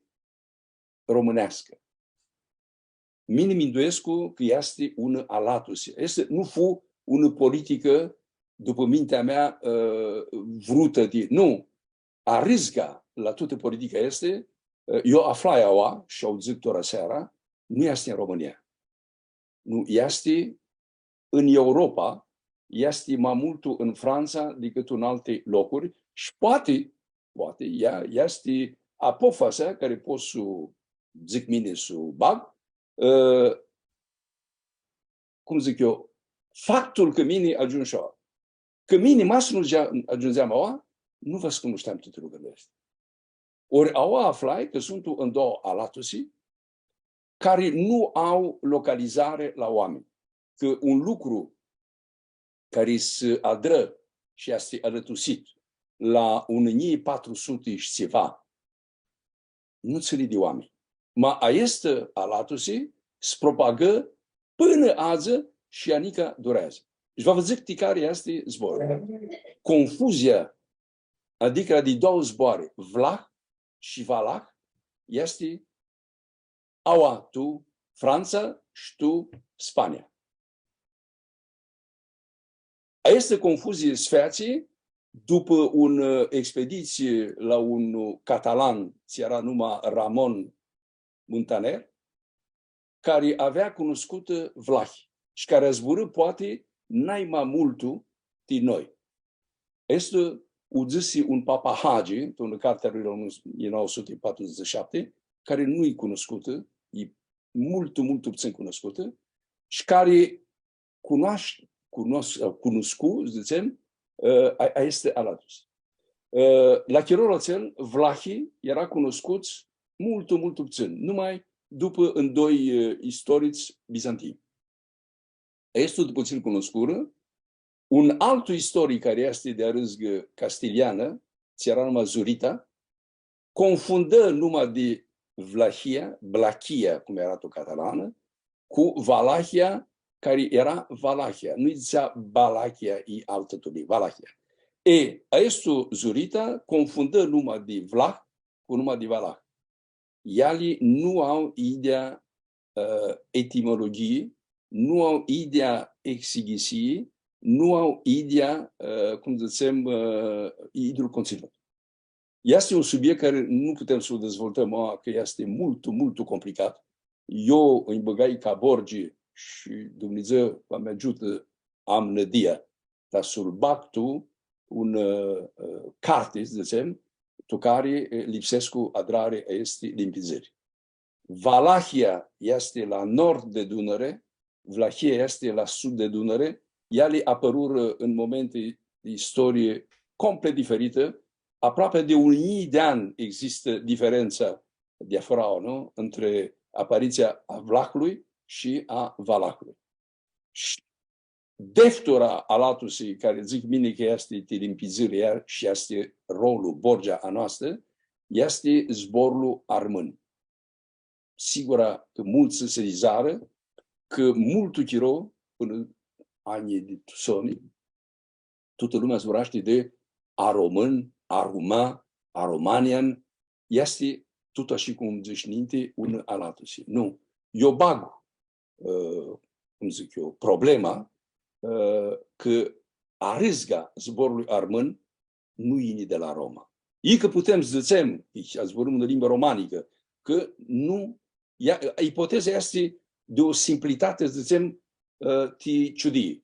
romãneascã. Mini minduescu cã easti unã alatusi. Easti, nu fu unã politicã dupã mintea mea, ã, vrutã di, nu, arãzga la tutã politica easti, ã, eu aflai aua, shi u dzãc tora seara, nu easti tu Romãnia. Nu, easti tu Europa, easti ma multu tu Frantsa dicãt tu alti locuri shi poati, poati, ea, easti apofasea cari pot s-u dzãc mini s-u bag, ã, cum dzãc eu, faptul cã mini agiumshu aua. Cã mini, ma s-nu agiu-, agiundzeam aua, nu va s-cunushteam tuti lucrurli aesti. Ori aua aflai cã suntu tu doauã alatusi cari nu au localizari la oaminj. Cã un lucru cari s-adrã shi easti alãtusit la unã njilji patru suti shi tsiva, nu tsãni di oaminj. Ma aestã alatusi s-propagã pãnã adzã shi anica dureadzã. Shi va vã dzãc ti cari easti zbor. Confuzia, adicã di doauã zboarã, vlah shi valah, easti aua tu Frantsa shi tu Spania. Aestã confuzii s-featsi dupã unã, ã, expeditsii la un catalan, tsi eara numa Ramon Muntaner, cari avea cunuscutã vlahi shi cari zburã poati nai ma multu ti noi. Aestã u dzãsi un Papahagi, tu unã carti a lui la unã, njilji nauã suti patrudzãts shi shapti, cari nu-i cunuscutã, e multu, multu putsãn cunuscutã, shi cari cunoash-, cunos-, cunuscu, dzãtsem, ã, a-, aestã alatus. Ã, la chirolu atsel, vlahii eara cunuscuts multu, multu putsãn, numai dupã ndoi, ã, istorits bizantinj. Aestu, dupã tsi-l cunuscurã, un altu istoric cari easti di arãzgã castilianã, tsi eara numa Zurita, confundã numa di Vlahia, Blachia, cum eara tu catalanã, cu Valahia, cari eara Valahia. Nu-lj dzãtsea Balachia, i altã turlii, Valahia. E, aestu Zurita confundã numa di vlah cu numa di valah. Eali nu au idyea, ã, etimologhii, nu au idyea exighisii, nu au idyea, ã, cum dzãtsem, ã, idyiul conținut. Easti un subiect cari nu putem s-lu dezvoltãm, a, cã easti multu, multu complicat. Eu nj-u bãgai ca borgi shi Dumnidzã va mi agiutã, am nãdia, ta s-lu bag tu un, ã, ã, carti, dzãtsem, tu cari, ã, lipsescu adrari aesti limpidzãri. Valahia easti la nord di Dunãre, Vlahia easti la sud di Dunãre, eali apãrurã tu momenti di istorii complet diferitã, aproapi di un njilj di anj existã diferentsa, diafora, nu? Ãntre aparitsia a vlahlui shi a valahlui. Shi deftura alatusi, cari dzãc mini cã easti ti limpidzãri, iar shi easti rolu, borgea a noastrã, easti zborlu armãn. Sigura cã multsã s-erizarã cã multu chiro, pãnã anjlji di tu soni, tutã lumea zburashti di aromãn, aruma, aromanian, easti tut ashi cum dzãsh ninti, un alatusi. Nu. Eu bag, ã, cum dzãc eu, problema, ã, cã arãzga zborlui armãn nu yini di la Roma. I cã putem s-dzãtsem, i zburãm unã limbã romanicã, cã nu, ea, ipoteza easti di o simplitati, s-dzãtsem, ã, ti ciudii.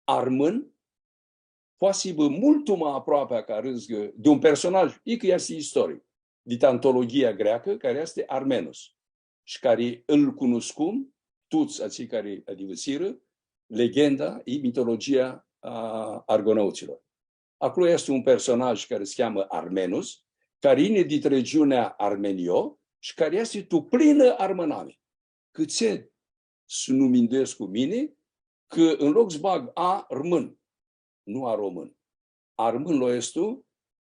Armãn poati s-hibã multu ma aproapea ca arãzgã di un personaj, i cã easti istoric, di antologia greacã, cari easti Armenus, shi cari ãl cunuscum tuts atselj cari adivãsirã legenda i mitologia a argonautslor. Aclo easti un personaj cari s-cheamã Armenus, cari yini dit regiunea Armenio shi cari easti tu plinã armãnami. Cãtse s-nu minduescu mini, cã în loc s-bag armãn, nu aromãn, armãnlu aestu,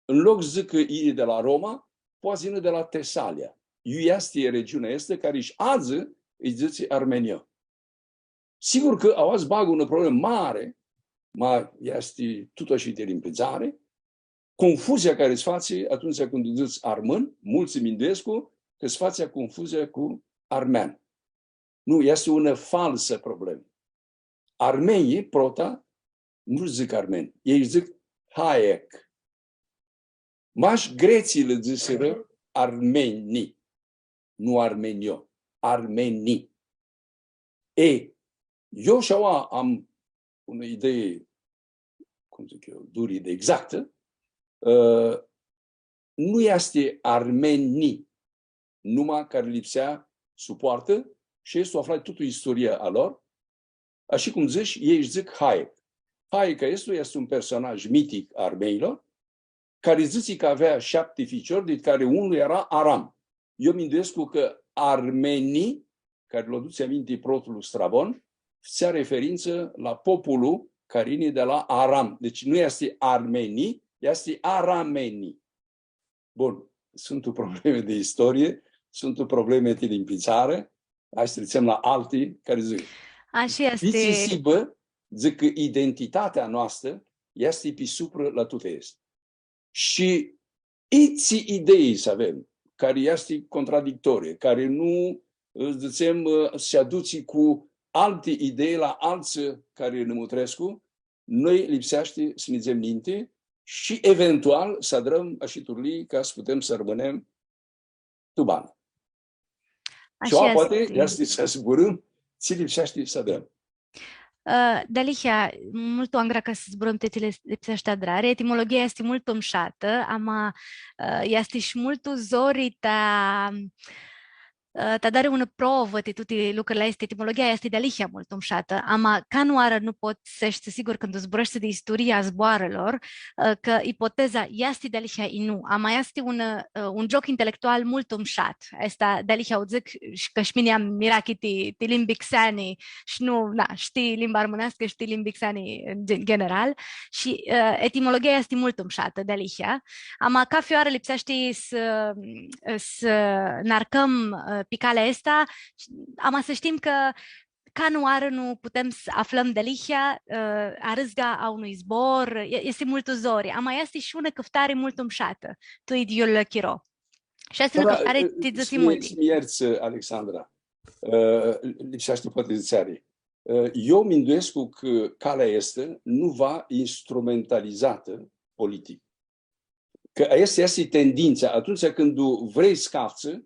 în loc s-dzãcã cã yini di la Roma, poati s-yinã di la Tesalia. Iu easti regiunea aestã cari shi adzã lji dzãtsi Armenio. Sigur cã aoa s-bagã unã problemã mari, ma easti tut ashi ti limpidzari, confuzia cari s-fatsi atumtsea cãndu dzãts armãn, multsã minduescu cã s-fatsi confuzia cu armean. Nu, easti unã falsã problemã. Armenjlji, prota, Nu dzãc armeni, elj dzãc Hayek. Mash gretslji lã dzãsirã armeni, nu armenio, armeni. E, eu shi aua am unã idee, cum dzãc eu, duri di exactã, ã, nu easti armeni numa cari lipsea s-u poartã shi easti, u aflai tutã istoria a lor, ashi cum dzãts, elj dzãc Hayek. Hayek aestu easti un personaj mitic a armenjlor, cari dzãtsi cã avea shapti ficiori, di cari unlu eara Aram. Eu minduescu cã armenii, cari lu adutsi aminti protlu Strabon, fãtsea referintsã la populu cari yini di la Aram. Deci nu easti armenii, easti aramenii. Bun, suntu problemi di istorie, suntu problemi di limpitsari, hai s-tritsem la alti cari dzãc. Ashi easti. Itsi s-hibã, dzãc cã identitatea a noastrã easti pi suprã la tuti aesti. Shi itsi idei s-avem, cari easti contradictorie, cari nu, dzãtsem, s-adutsi cu alti idei la altsã cari nã mutrescu, noi lipseashti s-nidzem ninti shi eventual s-adrãm ashi turlii ca s-putem s-armãnem tu banã. Shi ashi aua poati easti s-zburãm tsi lipseashti s-adrãm. Ã, dealihea, multu angra ca s-zburãm ti tsi lipseashti adrari. Etimologia easti multu mshatã, ama, ã, easti shi multu zori ta, ã, ta dari unã provã ti tuti lucrili aesti. Etimologia easti dealihea multu mshatã, ama canãoarã nu pots s-eshti sigur cãndu zburãshti di isturia a zboarãlor, ã, cã ipoteza easti dealihea i nu. Ama easti un, ã, un gioc intelectual multu mshat. Aestã dealihea u dzãc shi cã shi mini am mirachi ti, ti limbi xeani shi nu, na, shtii limba armãneascã, shtii limbi xeani în gen-, general. Shi, ã, etimologia easti multu mshatã, dealihea. Ama cafi oarã lipseashti s-, s-, n-arcãm, ã, pi calea aestã, ama s-shtim cã canãoarã nu putem s-aflãm dealihea, ã, arãzga a unui zbor, e-, easti multu zori. Ama easti shi unã cãftari multu mshatã, tu idyiul chiro. Shi easti unã cãftari, ã, tsi dzãtsi multi. S-mi, s-mi ljertsã, Alexandra. Ã, lipseashti poati dzãtseari. Ã, eu minduescu cã calea aestã nu va instrumentalizatã politic. Cã aestã easti tendintsa. Atumtsea cãndu vrei s-caftsã,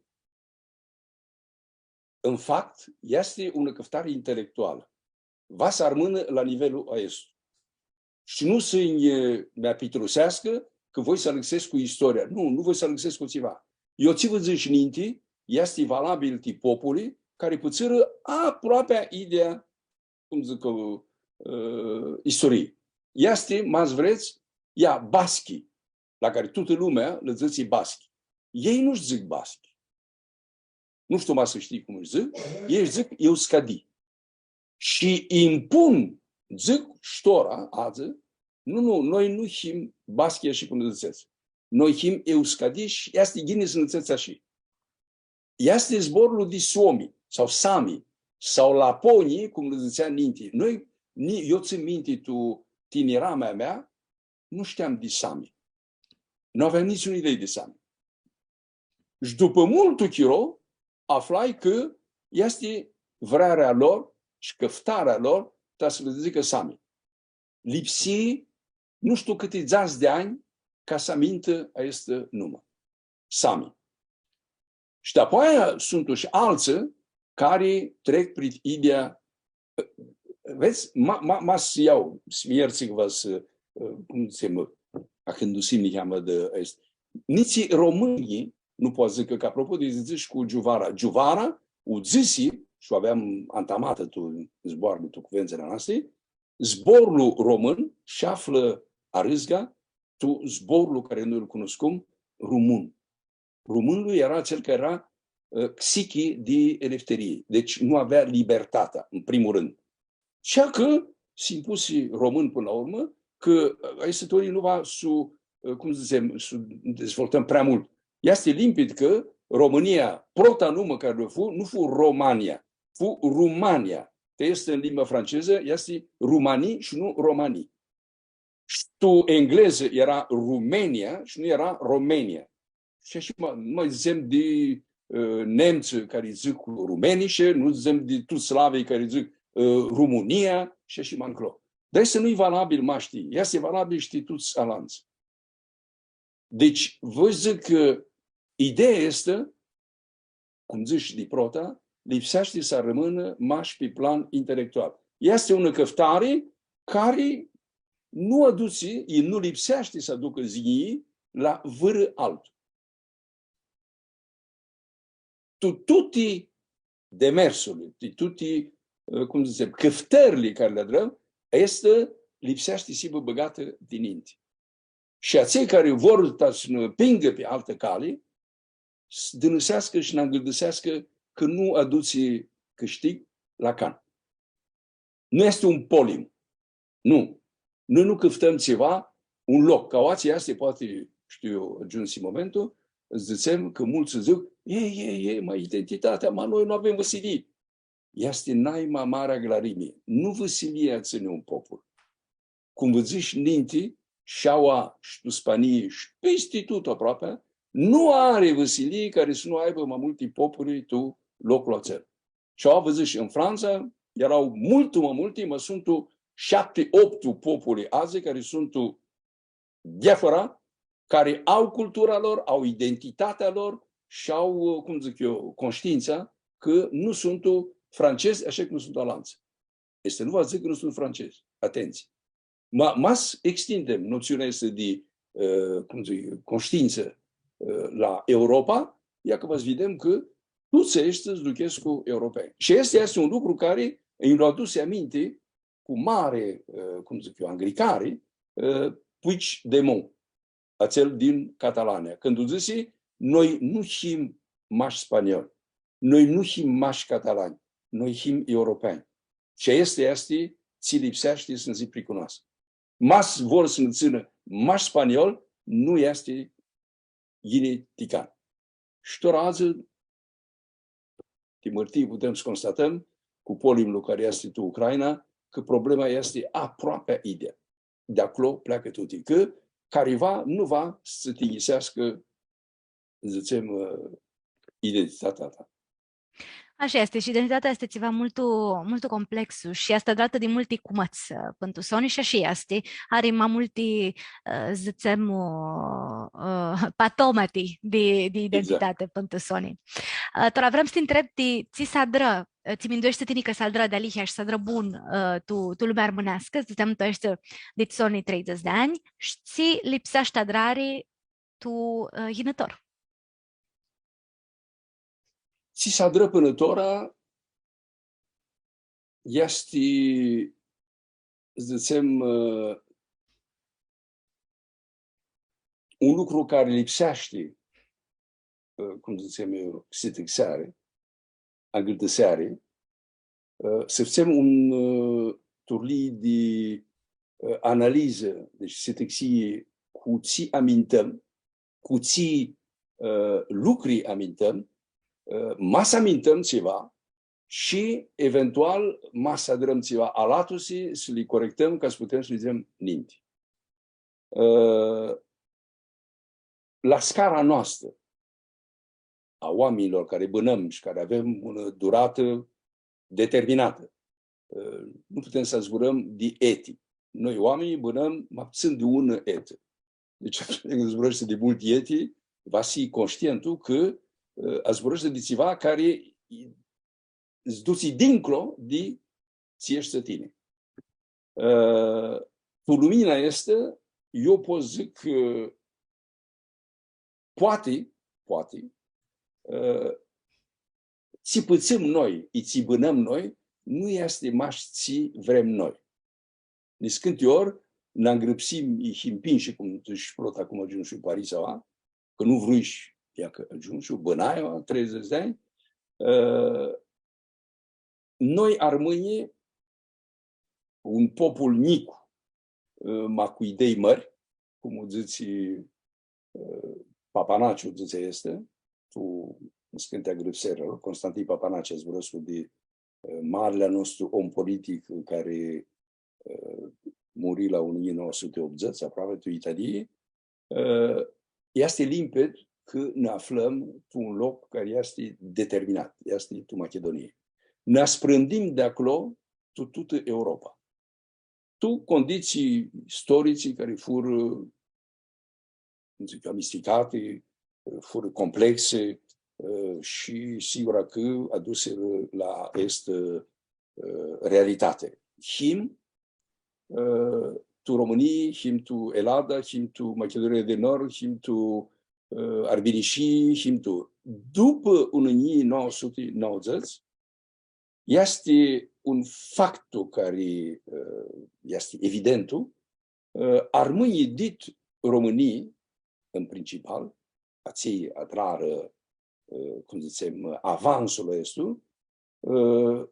în fapt, easti unã cãftari intelectualã. Va s-armãnã la nivelul aestu. Shi nu s-nji, ã, mi apitruseascã cã voi s-alãxescu istoria. Nu, nu voi s-alãxescu tsiva. Eu tsi vã dzãsh ninti, easti valabil ti populi cari pãtsãrã aproapea idyea, cum dzãc eu, ã, istorii. Easti, ma s-vrets, ia, baschi, la cari tutã lumea lã dzãtsi baschi. Elj nu-sh dzãc baschi. Nu shtiu ma s-shtii cum sh-dzãc, elj sh-dzãc euskadi. Shi impun, dzãc, sh-tora, adzã, nu, nu, noi nu him baschi ashi cum dzãtsets. Noi him euskadi shi easti ghini s-nã dzãtsets ashi. Easti zborlu di suomi, sau sami, sau laponii, cum lã dzãtsea ninti. Noi, ni-, eu tsãn minti tu tiniramea mea, nu shteam di sami. Nu aveam niciunã idei di sami. Shi dupã multu chiro, aflai cã easti vrearea lor shi cãftarea lor ta s-lã dzãcã sami. Lipsi nu shtiu cãti dzãts di anj ca s-amintã aestã numã. Sami. Shi dapoaia suntu shi altsã cari trec prit idyea, vedz, ma, ma, ma s-ljau, s-mi ljertsã cã va s-, cum s-cljamã, ahãndusim niheamã di aestã. Nitsi romãnjlji nu poati s-dzãcã, cã apropo di tsi dzãsh cu Giuvara. Giuvara u dzãsi, shi u aveam antamatã tu zboarãli, tu cuvendzãli a noasti, zborlu român shi aflã arãzga tu zborlu cari noi lu cunuscum rumun. Rumãnlu eara atsel cari eara, ã, xichi di elefterii, deci nu avea libertatea, în primul rând. Shi cã s-impusi român până la urmă, cã, ã, aestã teorie nu va s-u, ã, cum s-dzãtsem, s-u dezvoltãm prea mult. Easti limpidi cã România, prota numã cari lã fu, nu fu Romania, fu Rumania. Cã easti în limba franceză, easti Rumanii shi nu Romanii. Shi tu englezã eara Rumenia shi nu eara Romenia. Shi ashi ma, ma dzãtsem di, ã, nemtsã cari dzãc rumenische, nu dzãtsem di tuts slavii cari dzãc, ã, Rumunia shi ashi ma nclo. Dar easti, nu-i valabil mash ti, easti valabil shi ti tuts alantsã. Deci, vã dzãc cã ideea easti, cum dzãsh di prota, lipseashti s-armãnã mash pi plan intelectual. Easti unã cãftari cari nu adutsi, i nu lipseashti s-aducã zghinjii la vãrã altu. Tu tuti demersurli, tu tuti, ã, cum dzãtsem, cãftãrli cari li adrãm, aestã lipseashti s-hibã bãgatã dininti. Shi atselj cari vor ta s-nã pingã pi altã cali, s-dãnãseascã shi nã angãldãseascã cã nu adutsi cãshtig la can. Nu easti un polim. Nu. Noi nu cãftãm tsiva, un loc. Ca aoatsi easti, poati, shtiu eu, agiumsi momentul, dzãtsem cã multsã dzãc, „E, e, e, ma identitatea, ma noi nu avem vãsilii.” Easti naima marea glarimii. Nu vãsilia tsãni un popul. Cum vã dzãsh ninti, shi aua shi tu Spanii shi pisti tut aproapi, nu ari vãsilii cari s-nu aibã ma multi populi tu loclu atsel. Shi aua vã dzãsh, tu Frantsa eara multu ma multi, ma suntu shapti, optu populi adzã cari suntu diafora, cari au cultura lor, au identitatea lor shi au, cum dzãc eu, conshtiintsa cã nu suntu francezi, ashi cum suntu alantsã. Aestã nu va s-dzãcã cã nu suntu francezi. Atentsii. Ma, ma s-extindem notsiunea aestã di, ã, cum dzãc, conshtiintsã, ã, la Europa, ia cã va s-videm cã tuts aeshti s-duchescu europenj. Shi aestã easti un lucru cari nji lu adusi aminti cu mari, ã, cum dzãc eu, angricari, ã, Puigdemont, atsel din Catalania, cãndu dzãsi, „Noi nu him mash spanioli, noi nu him mash catalani, noi him europenj.” Shi aestã easti tsi lipseashti s-nã si pricunoasã. Ma s-vor s-nã tsãnã mash spanioli, nu easti ghini ti can. Shi tora adzã, ti amãrtii, putem s-constatãm, cu polimlu cari easti tu Ucraina, cã problema easti aproapea idyea. Di aclo pleacã tuti, cã cariva nu va s-tsã tinjiseascã, dzãtsem, ã, identitatea ta. Ashi easti, shi identitatea easti tsiva multu, multu complexu shi easti adratã di multi cumãts, ã, pãn tu soni, shi ashi easti. Ari ma multi, ã, dzãtsem, ã, ã, patomati di, di Exact. identitati pãn tu soni. Ã, tora vream s-ti ntreb ti, tsi s-adrã, ã, tsi mindueshti tini cã s-adrã dealihea shi s-adrã bun, ã, tu, tu lumea armãneascã, dzãtsem, tu aeshti dit soni treidzãts di anj, shi tsi lipseashti adrari tu, ã, yinãtor? Tsi s-adrã pãnã tora easti, dzãtsem, ã, un lucru cari lipseashti, ã, cum dzãtsem eu, xitãxeari, angãldãseari, ã, s-fãtsem un, ã, turlii di, ã, analizã, deci xitãxii cu tsi amintãm, cu tsi, ã, lucri amintãm, ã, ma s-amintãm tsiva shi, eventual, ma s-adrãm tsiva alatusi, s-li corectãm, ca s-putem s-li dzãtsem ninti. Ã, la scara noastrã, a oaminjlor cari bãnãm shi cari avem unã duratã determinatã, ã, nu putem s-zburãm di eti. Noi, oaminjlji, bãnãm ma putsãn di unã etã. Deci, atumtsea cãndu zburãshti di multi eti, va s-hii conshtientu cã, ã, zburãshti di tsiva cari s-dutsi dinclo di tsi eshti tini. Ã, tu lumina aestã, eu pot s-dzãc cã poati, poati, ã, tsi pãtsãm noi, i tsi bãnãm noi, nu easti mash tsi vrem noi. Niscãnti ori nã ngrãpsim, i him pinshi, cum dzãsh, prota, cum agiumshu Paris, aua, cã nu vrui shi ia cã agiumshu, bãnai, aua, treidzãts di anj. Ã, noi, armãnjlji, un popul njic, ã, ma cu idei mãri, cum u dzãtsi, ã, Papanaciu, dzãtsi aestã, tu niscãnti ngrãpseri, Constantin Papanaciu, zburãscu di, ã, marli a nostru om politic cari, ã, muri la unã njilji nauã suti optzeci, aproapi, tu Italii, ã, easti limpidi cã nã aflãm tu un loc cari easti determinat, easti tu Machidunii. Nã sprãndim di aclo tu tutã Europa. tu conditsii istorici cari furã, cum dzãc, amisticati, furã complexi, ã, shi sigura cã adusirã la aestã, ã, realitati. Him, ã, tu Romãnii, him tu Elada, him tu Machidunia di Nord, him tu, ã, Arbinishii, him tu. Dupã unã njilji nauã suti nauãdzãts, easti un factu cari, ã, easti evidentu, ã, armãnjlji dit Romãnii, în principal, atselj adrarã, ã, cum dzãtsem, avansul aestu, ã,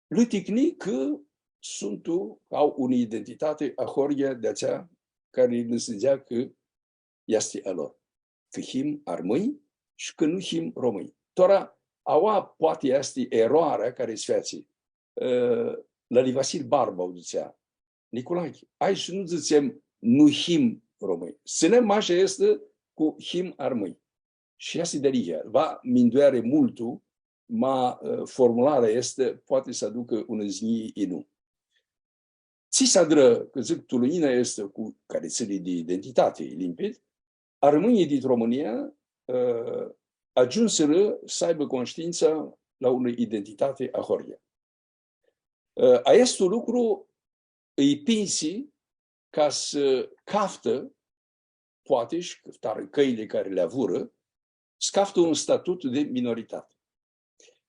lã ticni cã suntu, au unã identitati ahoryea di atsea cari lã s-dzãtsea cã easti a lor, cã him armãnj shi cã nu him romãnj. Tora, aua poati easti eroarea cari s-featsi. Ã, lali Vasil Barba u dzãtsea: Niculachi, hai s-nu dzãtsem nu him romãnj. S-tsãnem mash aestã cu him armãnj. Shi easti dealihea. Va mindueari multu, ma, ã, formularea aestã poati s-aducã unã znjii i nu. Tsi s-adrã, cã dzãc, tu lunjina aestã cu cari tsãni di identitati, e limpidi, armãnjlji dit Romãnia, ã, agiumsirã s-aibã conshtiintsa la unã identitati ahoryea. Ã, aestu lucru ãlj pinsi ca s-caftã, poati, shi cãftarã cãljli cari li avurã, s-caftã un statut di minoritati.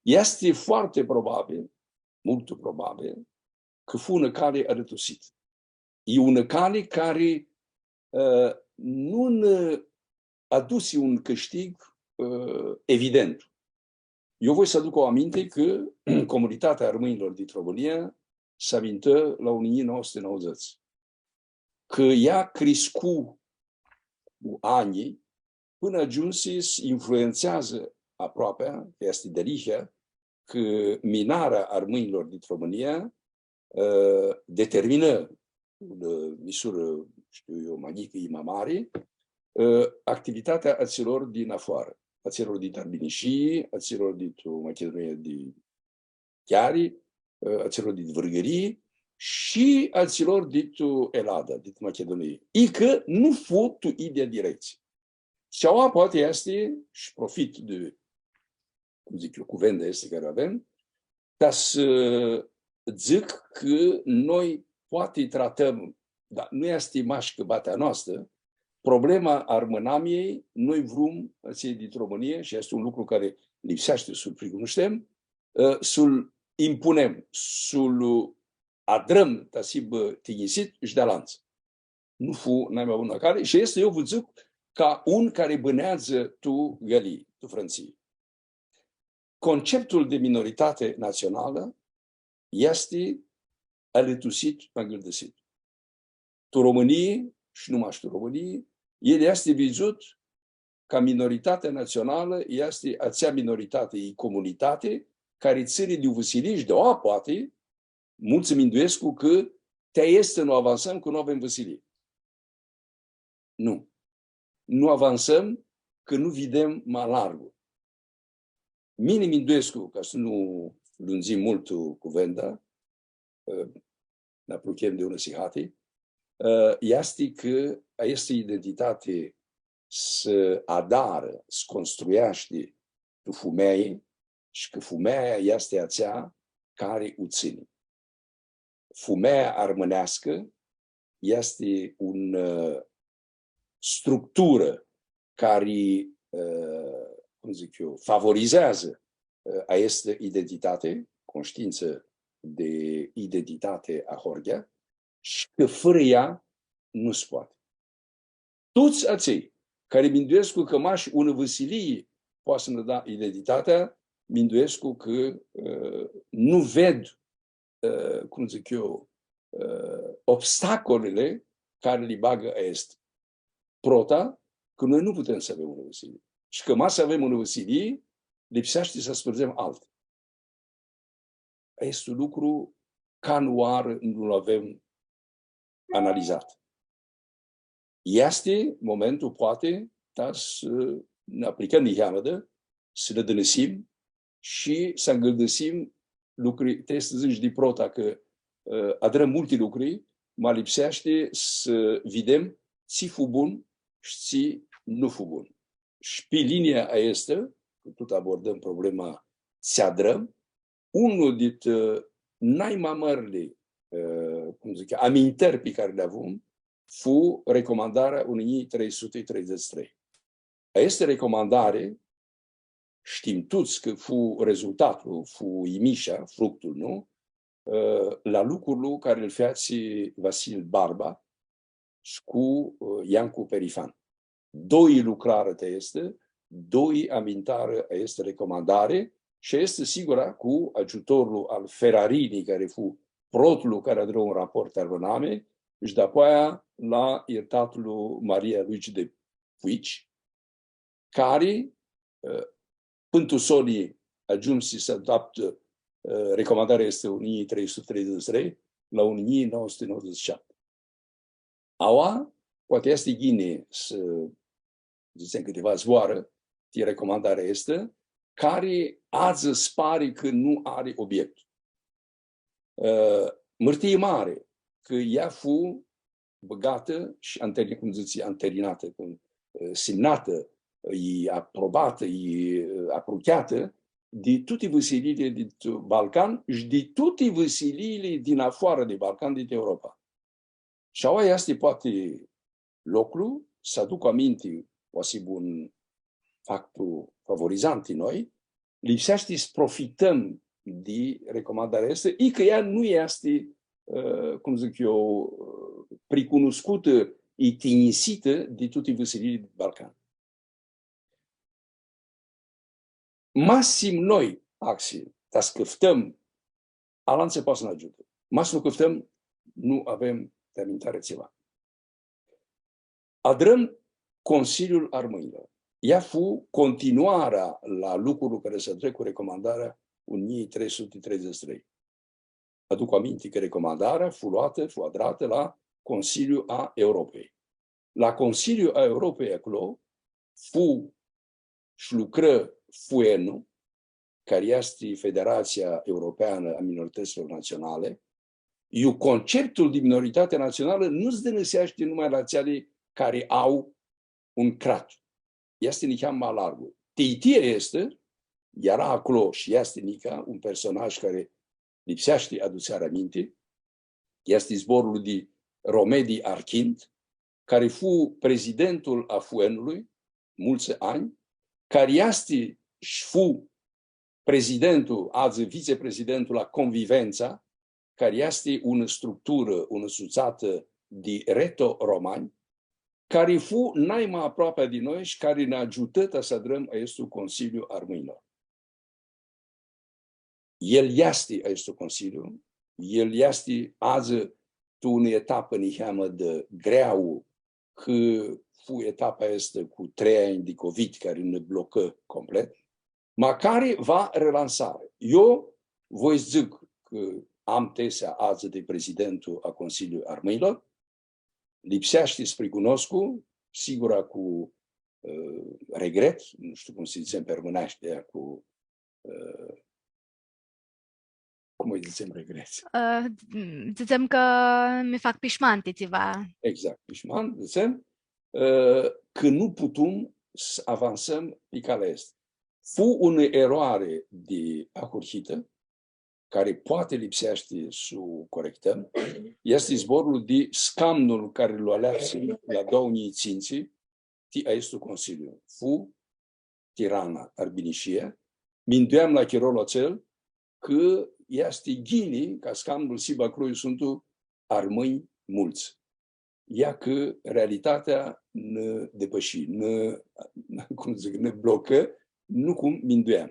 Easti foarte probabil, multu probabil, cã fu unã cali alãtusitã. E unã cali cari, ã, nu nã adusi un cãshtig, ã, evident. Eu voi s-aduc aminti cã comunitatea armãnjlor dit Romãnia s-amintã la unã njilji nauã suti nauãdzãts, cã ea criscu cu anjlji, pãnã agiumsi s-influentseadzã aproapea, cã easti dealihea, cã minarea armãnjlor dit Romãnia, ã, determinã, ã, misurã, shtiu eu, ma njicã i ma mari, ã, activitatea atsilor din afoarã, atsilor dit Arbinishii, atsilor dit Machidunia di Chiari, ã, atsilor dit Vãrgãrii shi atsilor dit Elada, dit Machidunii. Icã nu fu tu idyea directsii. Shi aua poati easti, shi profit di, cum dzãc eu, cuvenda aestã cari u avem, ta s-dzãc cã noi poati tratãm, dar nu easti mash cãbatea a noastrã, problema armãnamiljei, noi vrum, atselj dit Romãnia, shi easti un lucru cari lipseashti s-lu pricunushtem, ã, s-lu impunem, s-lu adrãm ta s-hibã tinjisit shi di alantsã. Nu fu naima bunã cali shi aestã eu u dzãc ca un cari bãneadzã tu Galii, tu Frãntsii. Conceptul di minoritati natsionalã easti alãtusit, angãldãsit. Tu Romãnii, shi nu mash tu Romãnii, el easti vidzut ca minoritatea natsionalã, easti atsea minoritati, e comunitati, cari tsãni di vãsilii shi di aoa poati, multsã minduescu cã ti aestã nu avansãm, cã nu avem vãsilii. Nu. Nu avansãm, cã nu videm ma largu. Mini minduescu, ca s-nu lundzim multu cuvenda, ã, nã apruchem di unã sihati, ã, easti cã aestã identitati s-adarã, s-construeashti tu fumealji, shi cã fumealja easti atsea cari u tsãni. Fumealja armãneascã easti un, ã, structurã cari, ã, cum dzãc eu, favorizeadzã, ã, aestã identitati, conshtiintsã di identitati ahoryea, shi cã fãrã ea nu s-poati. Tuts atselj cari minduescu cã mash unã vãsilii poati s-nã da identitatea, minduescu cã, ã, nu ved, ã, cum dzãc eu, ã, obstacolili cari li bagã aestã. Prota, cã noi nu putem s-avem unã vãsilii. Shi cã ma s-avem unã vãsilii, lipseashti s-aspãrdzem alti. Aestu lucru, canãoarã, nu-l avem analizat. Easti momentul, poati, ta s-nã aplicãm niheamã, s-nã dãnãsim shi s-angãldãsim lucri, ti s-dzãts di prota cã, ã, adrãm multi lucri, ma lipseashti s-videm tsi fu bun shi tsi nu fu bun. Shi pi linia aestã, cã tut abordãm problema tsi adrãm, unlu dit, ã, nai ma mãrli, ã, cum dzãc, amintãri pi cari li avum, fu recomandarea unã njilji trei suti treidzãts shi trei. Aestã recomandari, shtim tuts cã fu rezultatlu, fu imisha, fructul, nu? Ã, la lucrul cari lu featsi Vasil Barba, shi cu, ã, Iancu Perifan. Doi lucrarã ti aestã, doi amintarã aestã recomandari, shi easti sigura cu agiutorlu al Ferrarini, cari fu protlu cari adrã un raport ti armãnami, shi dapoaia la irtatlu Maria Luigi de Puig, cari, ã, pãn tu soni agiumsi s-adaptã, ã, recomandarea aestã unã njilji trei suti treidzãts shi trei la unã njilji nauã suti nauãdzãts shi shapti. Aua, poati easti ghini s-dzãtsem cãtiva zboarã ti recomandarea aestã, cari adzã s-pari cã nu ari obiectu. Ã, mãrtii mari, cã ea fu bãgatã shi anteri-, cum dzãtsi, anterinatã, cum, ã, simnatã, i aprobatã, i, ã, aprucheatã di tuti vãsiliili dit Balcan shi di tuti vãsiliili din afoarã di Balcan, dit Europa. Shi aua easti poati loclu s-aduc aminti, va s-hibã un factu favorizant ti noi, lipseashti s-profitãm di recomandarea aestã, i cã ea nu easti, ã, cum dzãc eu, ã, pricunuscutã i tinjisitã di tuti vãsiliili di Balcan. Ma s-him noi axi, ta s-cãftãm, alantsã poati s-nã agiutã. Ma s-nu cãftãm, nu avem ti amintari tsiva. Adrãm Consiliul Armãnjlor. Ea fu continuarea la lucrul cari s-adrã cu recomandarea unã njilji trei suti treidzãts shi trei. Aduc aminti cã recomandarea fu loatã, fu adratã la Consiliul a Europei. La Consiliul a Europei aclo fu shi lucrã FUEN-ul, cari easti Federația Europeană a Minorităților Naționale, iu conceptul di minoritate națională nu s-dãnãseashti numai la atseali cari au un crat. Easti niheam ma largu. Titia easti, eara aclo shi easti nica, un personaj cari lipseashti adutseari aminti, easti zborlu di Romedi Archind, cari fu prezidentul a FUEN-ului multsã anj, cari easti shi fu prezidentul, adzã viceprezidentul a Convivența, cari easti unã structurã, unã sutsatã di reto-romanj, cari fu nai ma aproapea di noi shi cari nã agiutã ta s-adrãm aestu Consiliu Armãnjlor. El easti aestu Consiliu, el easti adzã tu unã etapã niheamã di greauã, cã fu etapa aestã cu trei anj di covid, cari nã blocã complet, ma cari va relansari. Eu voi s-dzãc cã am tesea adzã di prezidentul a Consiliului Armãnjlor, lipseashti s-pricunoscu, sigura cu, ã, regret, nu shtiu cum s-dzãtsem pi armãneashti, cu, ã, cum lji dzãtsem, regret? Ã, dzãtsem cã mi fac pishman ti tsiva. Exact, pishman, dzãtsem, ã, cã nu putum s-avansãm pi calea aestã. Fu unã eroari di ahurhitã, cari poati lipseashti s-u corectãm, easti zborlu di scamnul cari lu aleapsi la doauã njilji tsintsi, ti aestu Consiliu. Fu tirana, arbinishia. Mindueam la chirolu atsel cã easti ghini ca scamnul s-hibã aclo iu suntu armãnj multsã. Ia cã realitatea nã depãshi, nã, cum dzãc, nã blocã, nu cum mindueam.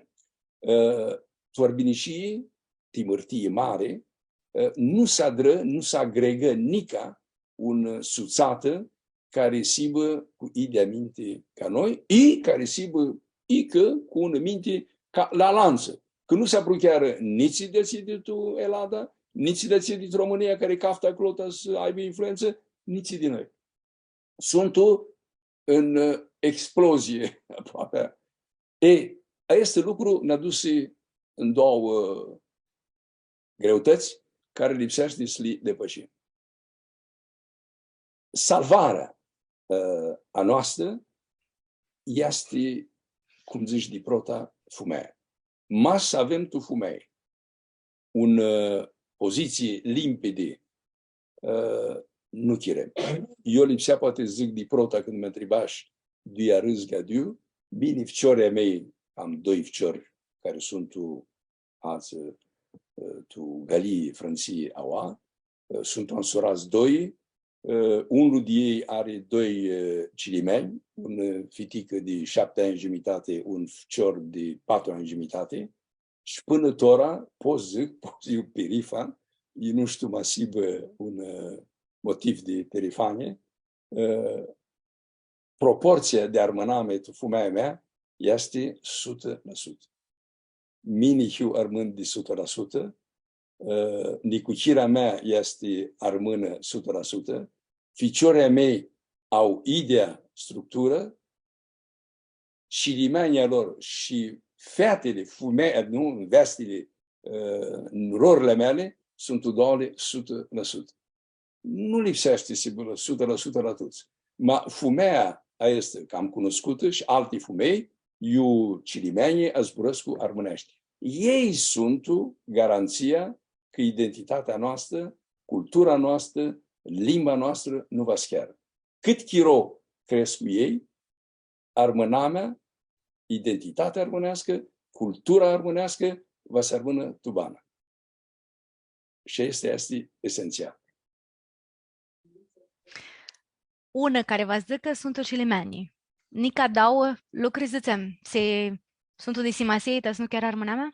Ã, tu arbinishii, ti mãrtii mari, ã, nu s-adrã, nu s-agregã nica unã sutsatã cari s-hibã cu idyea minti ca noi, i cari s-hibã icã cu unã minti ca la alantsã. Cã nu s-apruchearã nitsi di atselj di tu Elada, nitsi di atselj di Romãnia cari caftã aclo ta s-aibã influentsã, nitsi di noi. Suntu tu, ã, explozii aproapi. E, aestu lucru nã dusi tu doauã, ã, greutãts cari lipseashti s-li depãshim. salvarea, ã, a noastrã easti, cum dzãts, di prota fumealji. Ma s-avem tu fumealji un, ã, pozitsii limpidi, ã, nu chirem. Eu lipsea poati s-dzãc di prota cãndu mi ntribash di arãzga diu, bini, ficiorlji a mei, am doi ficiori cari suntu tu, adzã, ã, tu Galii, Frãntsii, aua, ã, suntu ansurats doi, ã, unlu di elj ari doi, ã, cilimeanj, un, ã, fiticã di shapti anj giumitati, un ficior di patru anj giumitati, shi pãnã tora pot s-dzãc, pot s-hiu pirifan, i nu shtiu ma s-hibã un, ã, motiv di pirifanii, ã, proportsia di armãnami tu fumealja mea easti sutã la sutã. Mini hiu armãn di sutã la sutã, ã, nicuchira mea easti armãnã sutã la sutã, ficiorlji a mei au idyea structurã, cilimeanjlji a lor shi featili, fume-, nu, nveastili, ã, nurorli a meali, suntu doauãli sutã la sutã. Nu lipseashti s-hibã sutã la sutã la tuts. Ma fumealja aestã cam cunuscutã shi alti fumelj, iu cilimeanjlji zburãscu armãneashti. Elj suntu garantsia cã identitatea noastrã, cultura noastrã, limba noastrã nu va s-chearã. Cãt chiro crescu elj, armãnamea, identitatea armãneascã, cultura armãneascã va s-armãnã tu banã. Shi aestã easti esentsial. Unã cari va s-dzãcã suntu cilimeanjlji. Nica dauã lucri, dzãtsem, tsi suntu di simasii, ta s-nu chearã armãnamea?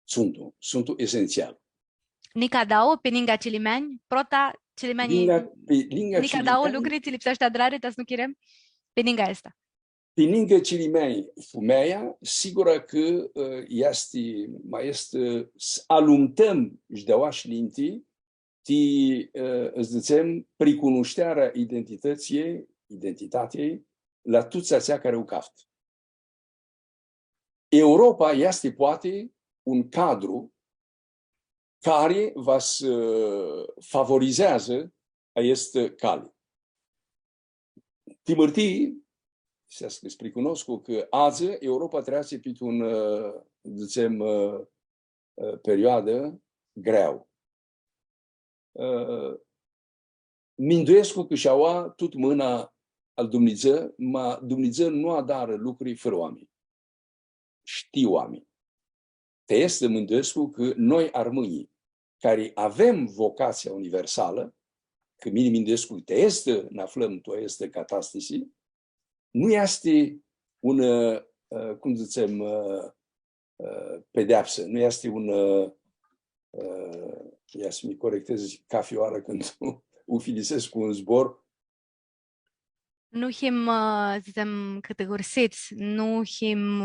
Suntu, suntu esentsial. Nica dauã, pi ningã cilimeanj, prota, cilimeanjlji, linga, pi, linga nica dauã cilimeanj, lucri, tsi lipseashti adrari, ta s-nu chirem, pi ningã aestã. Pi ningã cilimeanj, fumealja, sigura cã, ã, easti, ma easti, ã, s-alumtãm shi di aoa sh-ninti, ti, ã, s-dzãtsem, pricunushtearea identitãtsiljei, identitatiljei, la tuts atselj cari u caftã. Europa easti poati un cadru cari va s-favorizeadzã aestã cali. Ti amãrtii, s-pricunoscu cã adzã Europa treatsi pit un, ã, dzãtsem, ã, ã, perioadã greu. Ã, minduescu cã shi aua tut mãna al Dumnidzã, ma Dumnidzã nu adarã lucri fãrã oaminj. Shtiu oaminj. Ti aestã minduescu cã noi, armãnjlji, cari avem vocatsia universalã, cã mini minduescu cã ti aestã nã aflãm tu aestã catastasi, nu easti un, ã, ã, cum dzãtsem, ã, ã, pedeapsã, nu easti un, ã, ã, ia s-mi corectedz cafi oarã cãndu ufilisescu un zbor. Nu him, ã, dzãtsem, cãtigursits, nu him,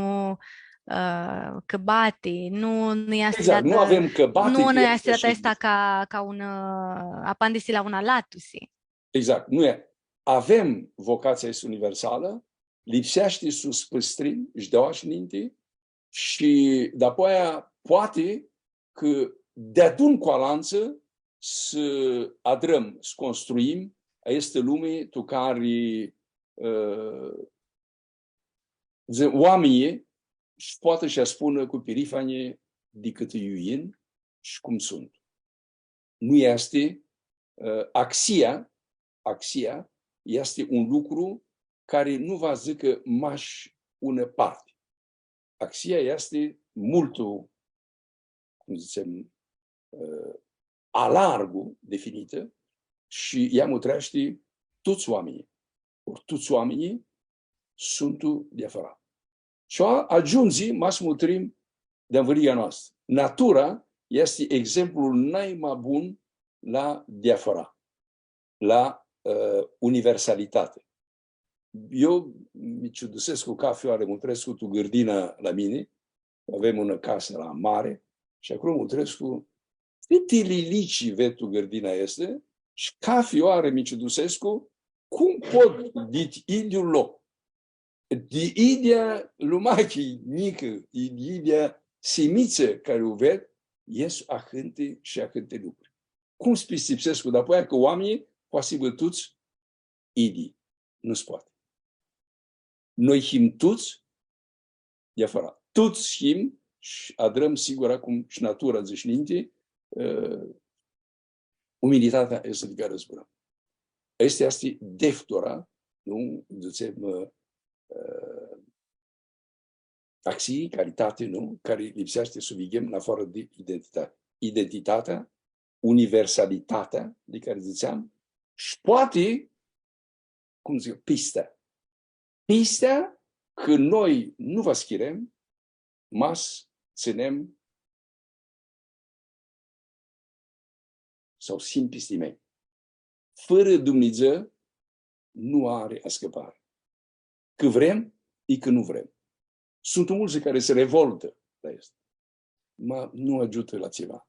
ã, cãbati, nu, nu easti... Exact, nu datã, avem cãbati, nu, nu easti datã aestã ca, ca un, ã, apandisi la unã alatusi. Exact, nu e. Avem vocatsia aestã universalã, lipseashti s-u pãstrim shi di aoa sh-ninti, shi dapoaia poati cã deadun cu alantsã s-adrãm, s-construim aestã lumi tu cari, ã, dzã-, oaminjlji sh-poatã s-spunã cu pirifanji di cãtã iu yin shi cum suntu. Nu easti, ã, axia, axia easti un lucru cari nu va dzãcã mash unã parti. Axia easti multu, cum dzãtsem, ã, alargu definitã shi ea mutreashti tuts oaminjlji. Ori tuts oaminjlji suntu diafãra. Shi agiundzi ma s-mutrim di anvãria noastrã. Natura easti exemplul nai ma bun la diafãra, la, ã, universalitati. Eu mi ciudusescu cafi oarã, mutrescu tu gãrdina la mini, avem unã casã la mari, shi aclo mutrescu cãti lilici ved tu gãrdina aestã, shi cafi oarã mi ciudusescu cum pot dit idyiul loc, di idyea lumachi njicã, di idyea simitsã cari u ved, ies ahãnti shi ahãnti lucri. Cum s-pistipsescu dapoaia cã oaminjlji poati s-hibã tuts idyi. Nu s-poati. Noi him tuts, diafora. Tuts him shi adrãm, sigur, cum shi natura, dzãsh ninti, ã, umilitatea easti di cari zburãm. Aestã easti deftura, nu? Dzãtsem, ã, ã, axii, calitati, nu? Cari lipseashti s-u videm nafoarã di identitati. Identitatea, universalitatea di cari dzãtseam, shi poati, cum dzãc, pistea. Pistea cã noi nu va s-chirem, ma s-tsãnem sau s-him pisti mei. Fãrã Dumnidzã nu ari ascãpari. Cã vrem, i cã nu vrem. Suntu multsã cari s-revoltã la aestã. Ma nu agiutã la tsiva.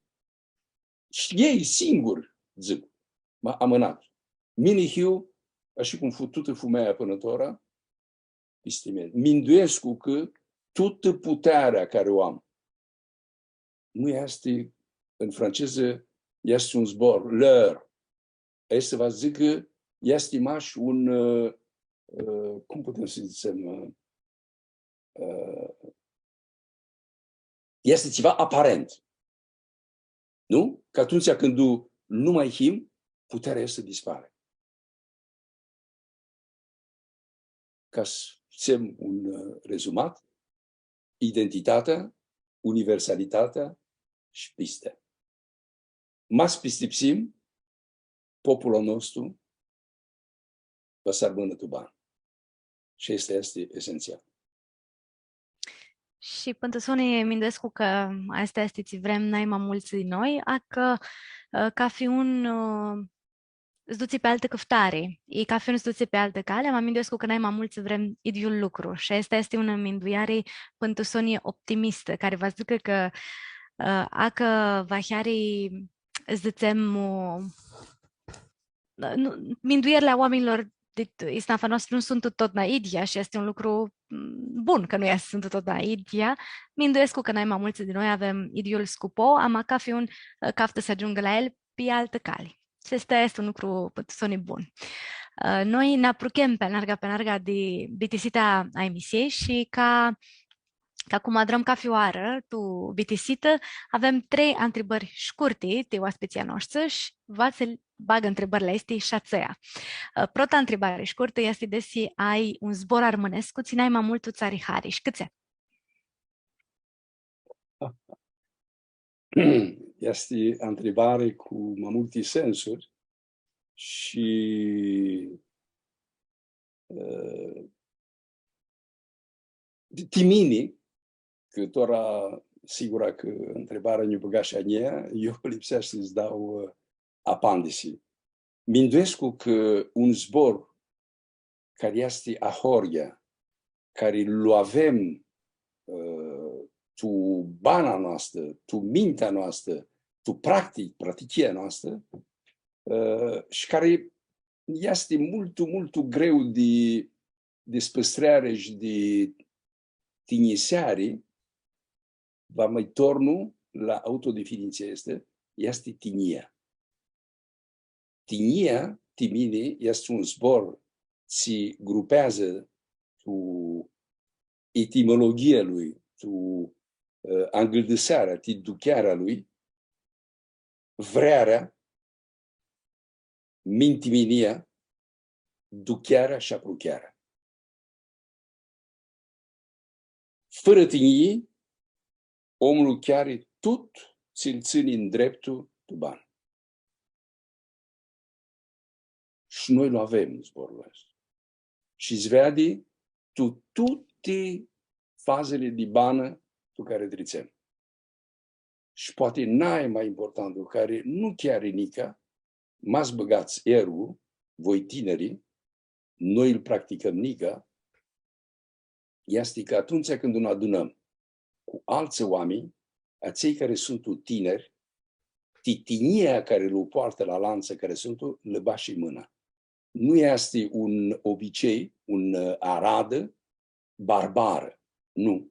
Shi elj singuri dzãc, ma amãnat. Mini hiu, ashi cum fu tutã fumealja pãnã tora, pisti mini. Minduescu cã tutã putearea cari u am, nu easti, în franceză, easti un zbor, leurre. Aestã va s-dzãcã cã easti mash un, ã, ã, cum putem s-dzãtsem, ã, ã, easti tsiva aparent. Nu? Cã atumtsea cãndu nu ma him, putearea aestã dispari. Ca s-fãtsem un, ã, rezumat, identitatea, universalitatea shi pistea. Ma s-pistipsim, populu a nostru va s-armãnã tu banã. Shi aestã easti esentsial. Shi pãn tu soni minduescu cã aestã easti tsi vrem nai ma multsã di noi, a cã, ã, cafi un, ã, s-dutsi pi altã cãftari, i cafi un s-dutsi pi altã cali, ma minduescu cã nai ma multsã vrem idyiul lucru. Shi aestã easti unã mindueari pãn tu soni optimistã, cari va s-dzãcã cã, ã, a cã va s-ari, dzãtsem, u, nu, minduerli a oaminjlor dit isnafa noastrã nu suntu totna idyea shi easti un lucru, mm, bun cã nu easti, suntu totna idyea. Minduescu cã nai ma multsã di noi avem idyiul scupo, ama cafi un, ã, caftã s-agiungã la el pi altã cali. Shi aestã easti un lucru pãn tu soni bun. Ã, noi nã apruchem pi anarga, pi anarga di bitisita a emisiei shi ca ca cum adrãm cafi oarã, tu bitisitã, avem trei ntribãri shcurti ti oaspitslji a noshtri shi va s-li bag ntribãrli aesti sh-atsea. Ã, prota ntribari shcurtã easti desi ai un zbor armãnescu tsi nai ma multu tsã ari hari, shi cãtse? Easti ntribari cu ma multi sensuri shi, ã, ti mini, cã tora, sigura cã ntribarea nj-u bãgash a njia, eu lipseashti s-dau, ã, apandisi. Minduescu cã un zbor cari easti ahoryea, cari lu avem, ã, tu bana noastrã, tu mintea noastrã, tu practic-, pratichia noastrã, ã, shi cari easti multu, multu greu di, di dispãstreari shi di tinjiseari, va ma tornu la autodefinitsia aestã, easti tinjia. Tinjia, ti mini, easti un zbor tsi grupeadzã tu etimologia lui, tu, ã, angãldãsearea, ti duchearea lui, vrearea, mintiminia, duchearea shi apruchearea. Fãrã tinjii, omlu cheari tut tsi-l tsãni ndreptu tu banã. Shi noi lu avem zborlu aestu. Shi s-veadi tu tuti fazili di banã tu cari tritsem. Shi poati nai ma importantu, cari nu cheari nica, ma s-bãgats ergu, voi tinirlji, noi lu practicãm nica, easti cã atumtsea cãndu nã adunãm cu altsã oaminj, atselj cari suntu tiniri, ti tinjia cari lu poartã la alantsã cari suntu, lã bashi mãna. Nu easti un obicei, un, ã, aradã barbarã. Nu.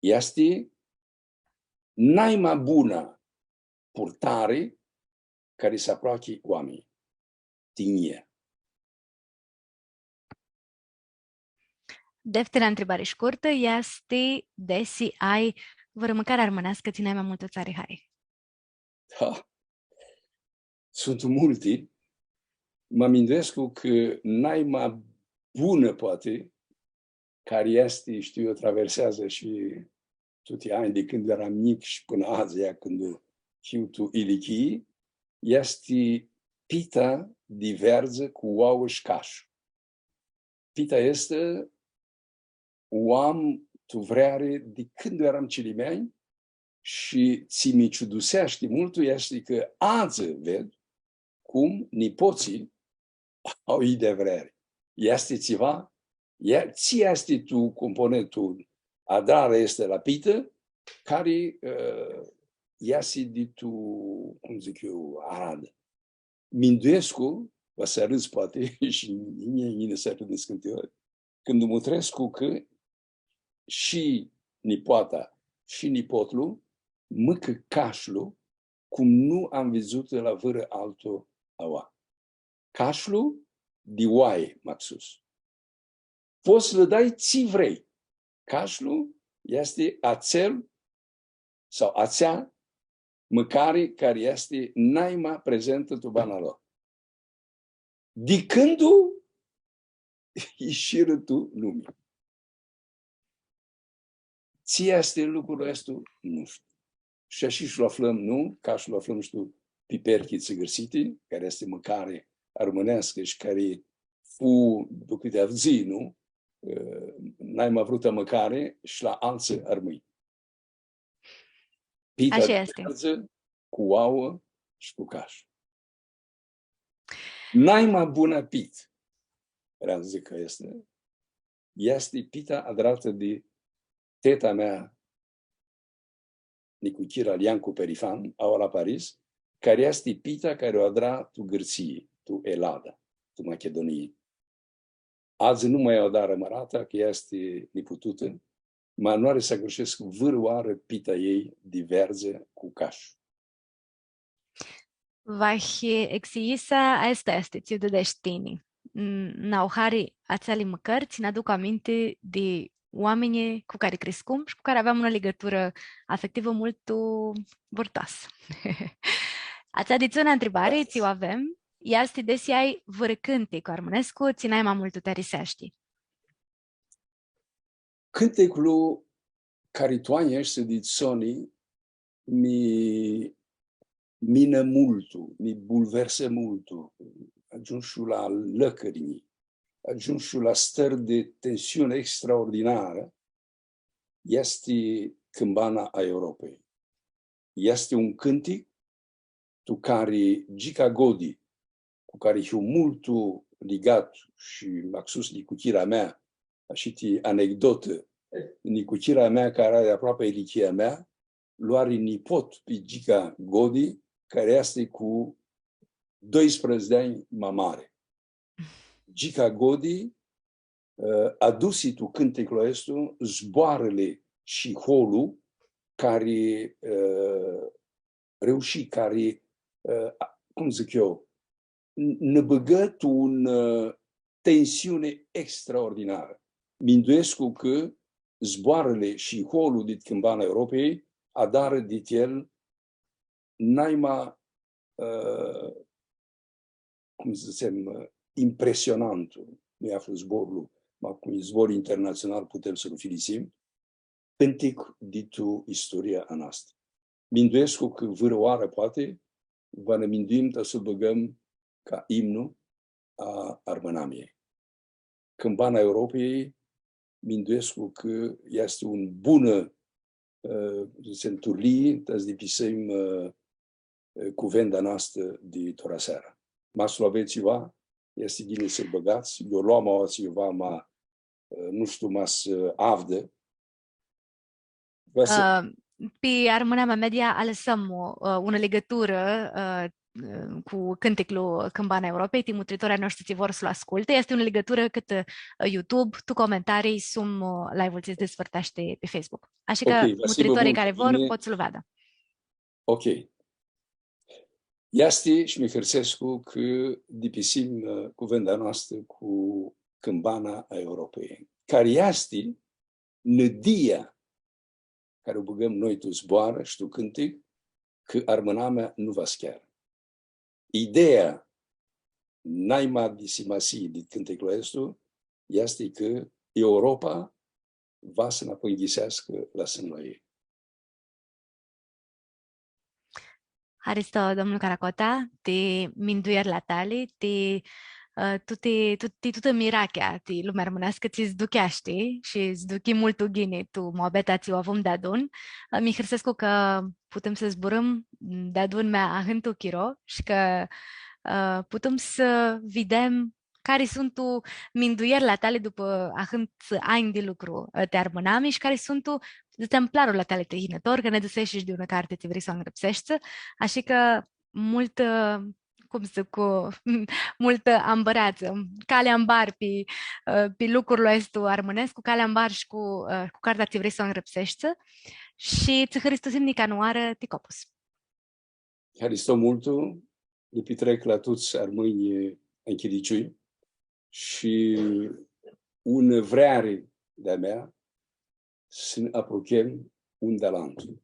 Easti nai ma buna purtari cari s-aproachi oaminjlji. tinjia. Deftera ntribari shcurtã easti desi ai vãrã mãcari armãneascã tsi nai ma multu tsã ari hari. Da. Suntu multi. Mi minduescu cã nai ma bunã, poati, cari easti, shtiu eu, traverseadzã shi tuti anj di cãndu earam njic shi pãnã adzã, ia cãndu hiu tu ilichii, easti pita di veardzã cu oauã shi cashu. Pita aestã u am tu vreari di cãndu earam cilimeanj shi tsi mi ciuduseashti multu easti cã adzã ved cum nipotslji au idyea vreari. Easti tsiva? E, tsi easti tu componentu, adrarea aestã la pitã, cari, ã, easi di tu, cum dzãc eu, aradã. Minduescu, va s-arãdz poati, shi mini, mini s-arãdz cãnti ori, cãndu mutrescu cã shi nipoata shi nipotlu mãcã cashlu cum nu am vidzutã la vãrã altu aua. Cashlu di oai, maxus. Pots s-lã dai tsi vrei. Cashlu easti atsel sau atsea mãcari cari easti naima prezentã tu bana lor. Di cãndu ishirã tu lumi. Tsi easti lucrul aestu? Nu shtiu. Shi ashi shi lu aflãm, nu? Ca shi lu aflãm, shtiu, pi perchi tsigãrsiti, cari easti mãcari armãneascã shi cari fu, dupã cãti avdzãi, nu? Ã, naima vrutã mãcari shi la altsã armãnj. Pita di veardzã cu oauã shi cu cashu. Naima bunã pitã, vream s-dzãc cã easti, easti pita adratã di teta mea, nicuchira al Iancu Perifan, aua la Paris, cari easti pita cari u adra tu Gãrtsii, tu Elada, tu Machidunii. Adzã nu ma u adarã mãrata, cã easti nipututã, ma nu ari s-agãrshescu vãrãoarã pita ei di veardzã cu cashu. Vahi, exiyisa, aestã easti, tsi u dãdeshi tini. N-, n-au hari atseali mãcãri, tsi nã aduc aminti di oaminjlji cu cari criscum shi cu cari aveam unã ligãturã afectivã multu vãrtoasã. Atsea ditu unã ntribari, tsi u avem, easti desi ai vãrã cãntic armãnescu, tsi nai ma multu ti ariseashti. Cãnteclu cari tu anjlji aeshti di soni mi minã multu, mi bulversã multu, agiumshu la lãcrinj, agiumshu la stãri di tensiuni extraordinarã, easti Cãmbana a Europei. Easti un cãntic tu cari Gica Godi, cu cari hiu multu ligat shi maxus nicuchira mea, ashi ti anecdotã, nicuchira mea cari ari aproapi ilichia mea, lu ari nipot pi Gica Godi, cari easti cu doisprãdzatsi di anj ma mari. Gica Godi, ã, adusi tu cãnteclu aestu zboarãli shi holu cari, ã, reushi, cari, ã, a-, cum dzãc eu, n-, nã bãgã tu un, ã, tensiuni extraordinarã. Minduescu cã zboarãli shi holu dit Cãmbana Europei adarã dit el naima, ã, cum s-dzãtsem, ã, impresionantu, nu-i aflu zborlu, ma cu un zbor internatsional putem s-lu filisim, cãntic di tu istoria a noastrã. Minduescu cã vãrãoarã, poati, va nã minduim ta s-lu bãgãm ca imnu a armãnamiljei. Cãmbana Europei, minduescu cã easti un bunã, ã, dzãtsem, turlii, ta s-dipisãm, ã, ã, cuvenda noastrã di tora seara. Ma s-lu avets iuva, easti ghini s-lu bãgats, eu lu am aoatsi iuva, ma, ã, nu shtiu, ma s-avdã, Ã, pi Armãnamea Media alãsãm, ã, unã ligãturã, ã, cu cãnticlu Cãmbana Europei, ti mutritorlji a noshtri tsi vor s-lu ascultã. Easti unã ligãturã cãtã, ã, YouTube, tu comentarii sum, ã, live-ul tsi s-dizvãrteashti pi Facebook. Ashi cã mutritorlji cari vor pot s-lu veadã. Ok. Easti, shi mi hãrsescu cã dipisim, ã, cuvenda noastrã cu cãmbana a Europei, cari easti nãdia cari u bãgãm noi tu zboarã shi tu cãntic, cã armãnamea nu va s-chearã. Ideea naima di simasii di cãnteclu aestu easti cã Europa va s-nã apãnghiseascã la sãnlu a ljei. Haristo, domnul Caracota, ti minduierli a tali, ti, ã, tuti, tu-, ti tutã mirachea ti lumea armãneascã tsi s-ducheashti shi s-duchi multu ghini tu muabeta tsi u avum deadun. Ã, mi hãrsescu cã putem s-zburãm deadun mea ahãntu chiro shi cã, ã, putem s-videm cari suntu minduierli a tali dupã ahãntsã anj di lucru, ã, ti armãnami shi cari suntu exemplarli a tali ti yinitor, cã nã dzãseshi shi di unã carti tsi vrei s-u angrãpseshti, ashi cã multã, cum dzãc, cu multã ambãreadzã, calea ambar pi, ã, pi lucrul aestu armãnescu, calea ambar shi cu, ã, cu cartea tsi vrei s-u angrãpseshti shi tsã hãristusim nica nã oarã ti copus. Haristo multu, li pitrec la tuts armãnjlji anchiliciunj shi unã vreari di-a mea s-nã apruchem un di alantu.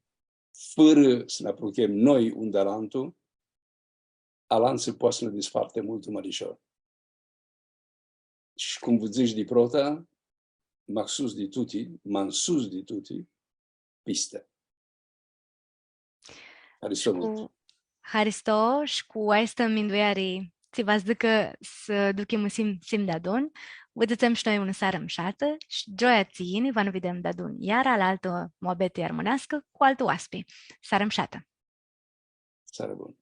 Fãrã s-nã apruchem noi un di alantu, alantsã poati s-nã dispartã multu ma lishor. Shi cum vã dzãsh di prota, ma sus di tuti, ma nsus di tuti, pistea. Haristo multu. Cu, haristo, shi cu aestã mindueari tsi va s-dzãcã s-duchim sim, sim deadun, vã dzãtsem shi noi unã searã mushatã shi gioia tsi yini va nã videm deadun iara la altã muabeti armãneascã cu altu oaspi. Searã mushatã! Searã bunã!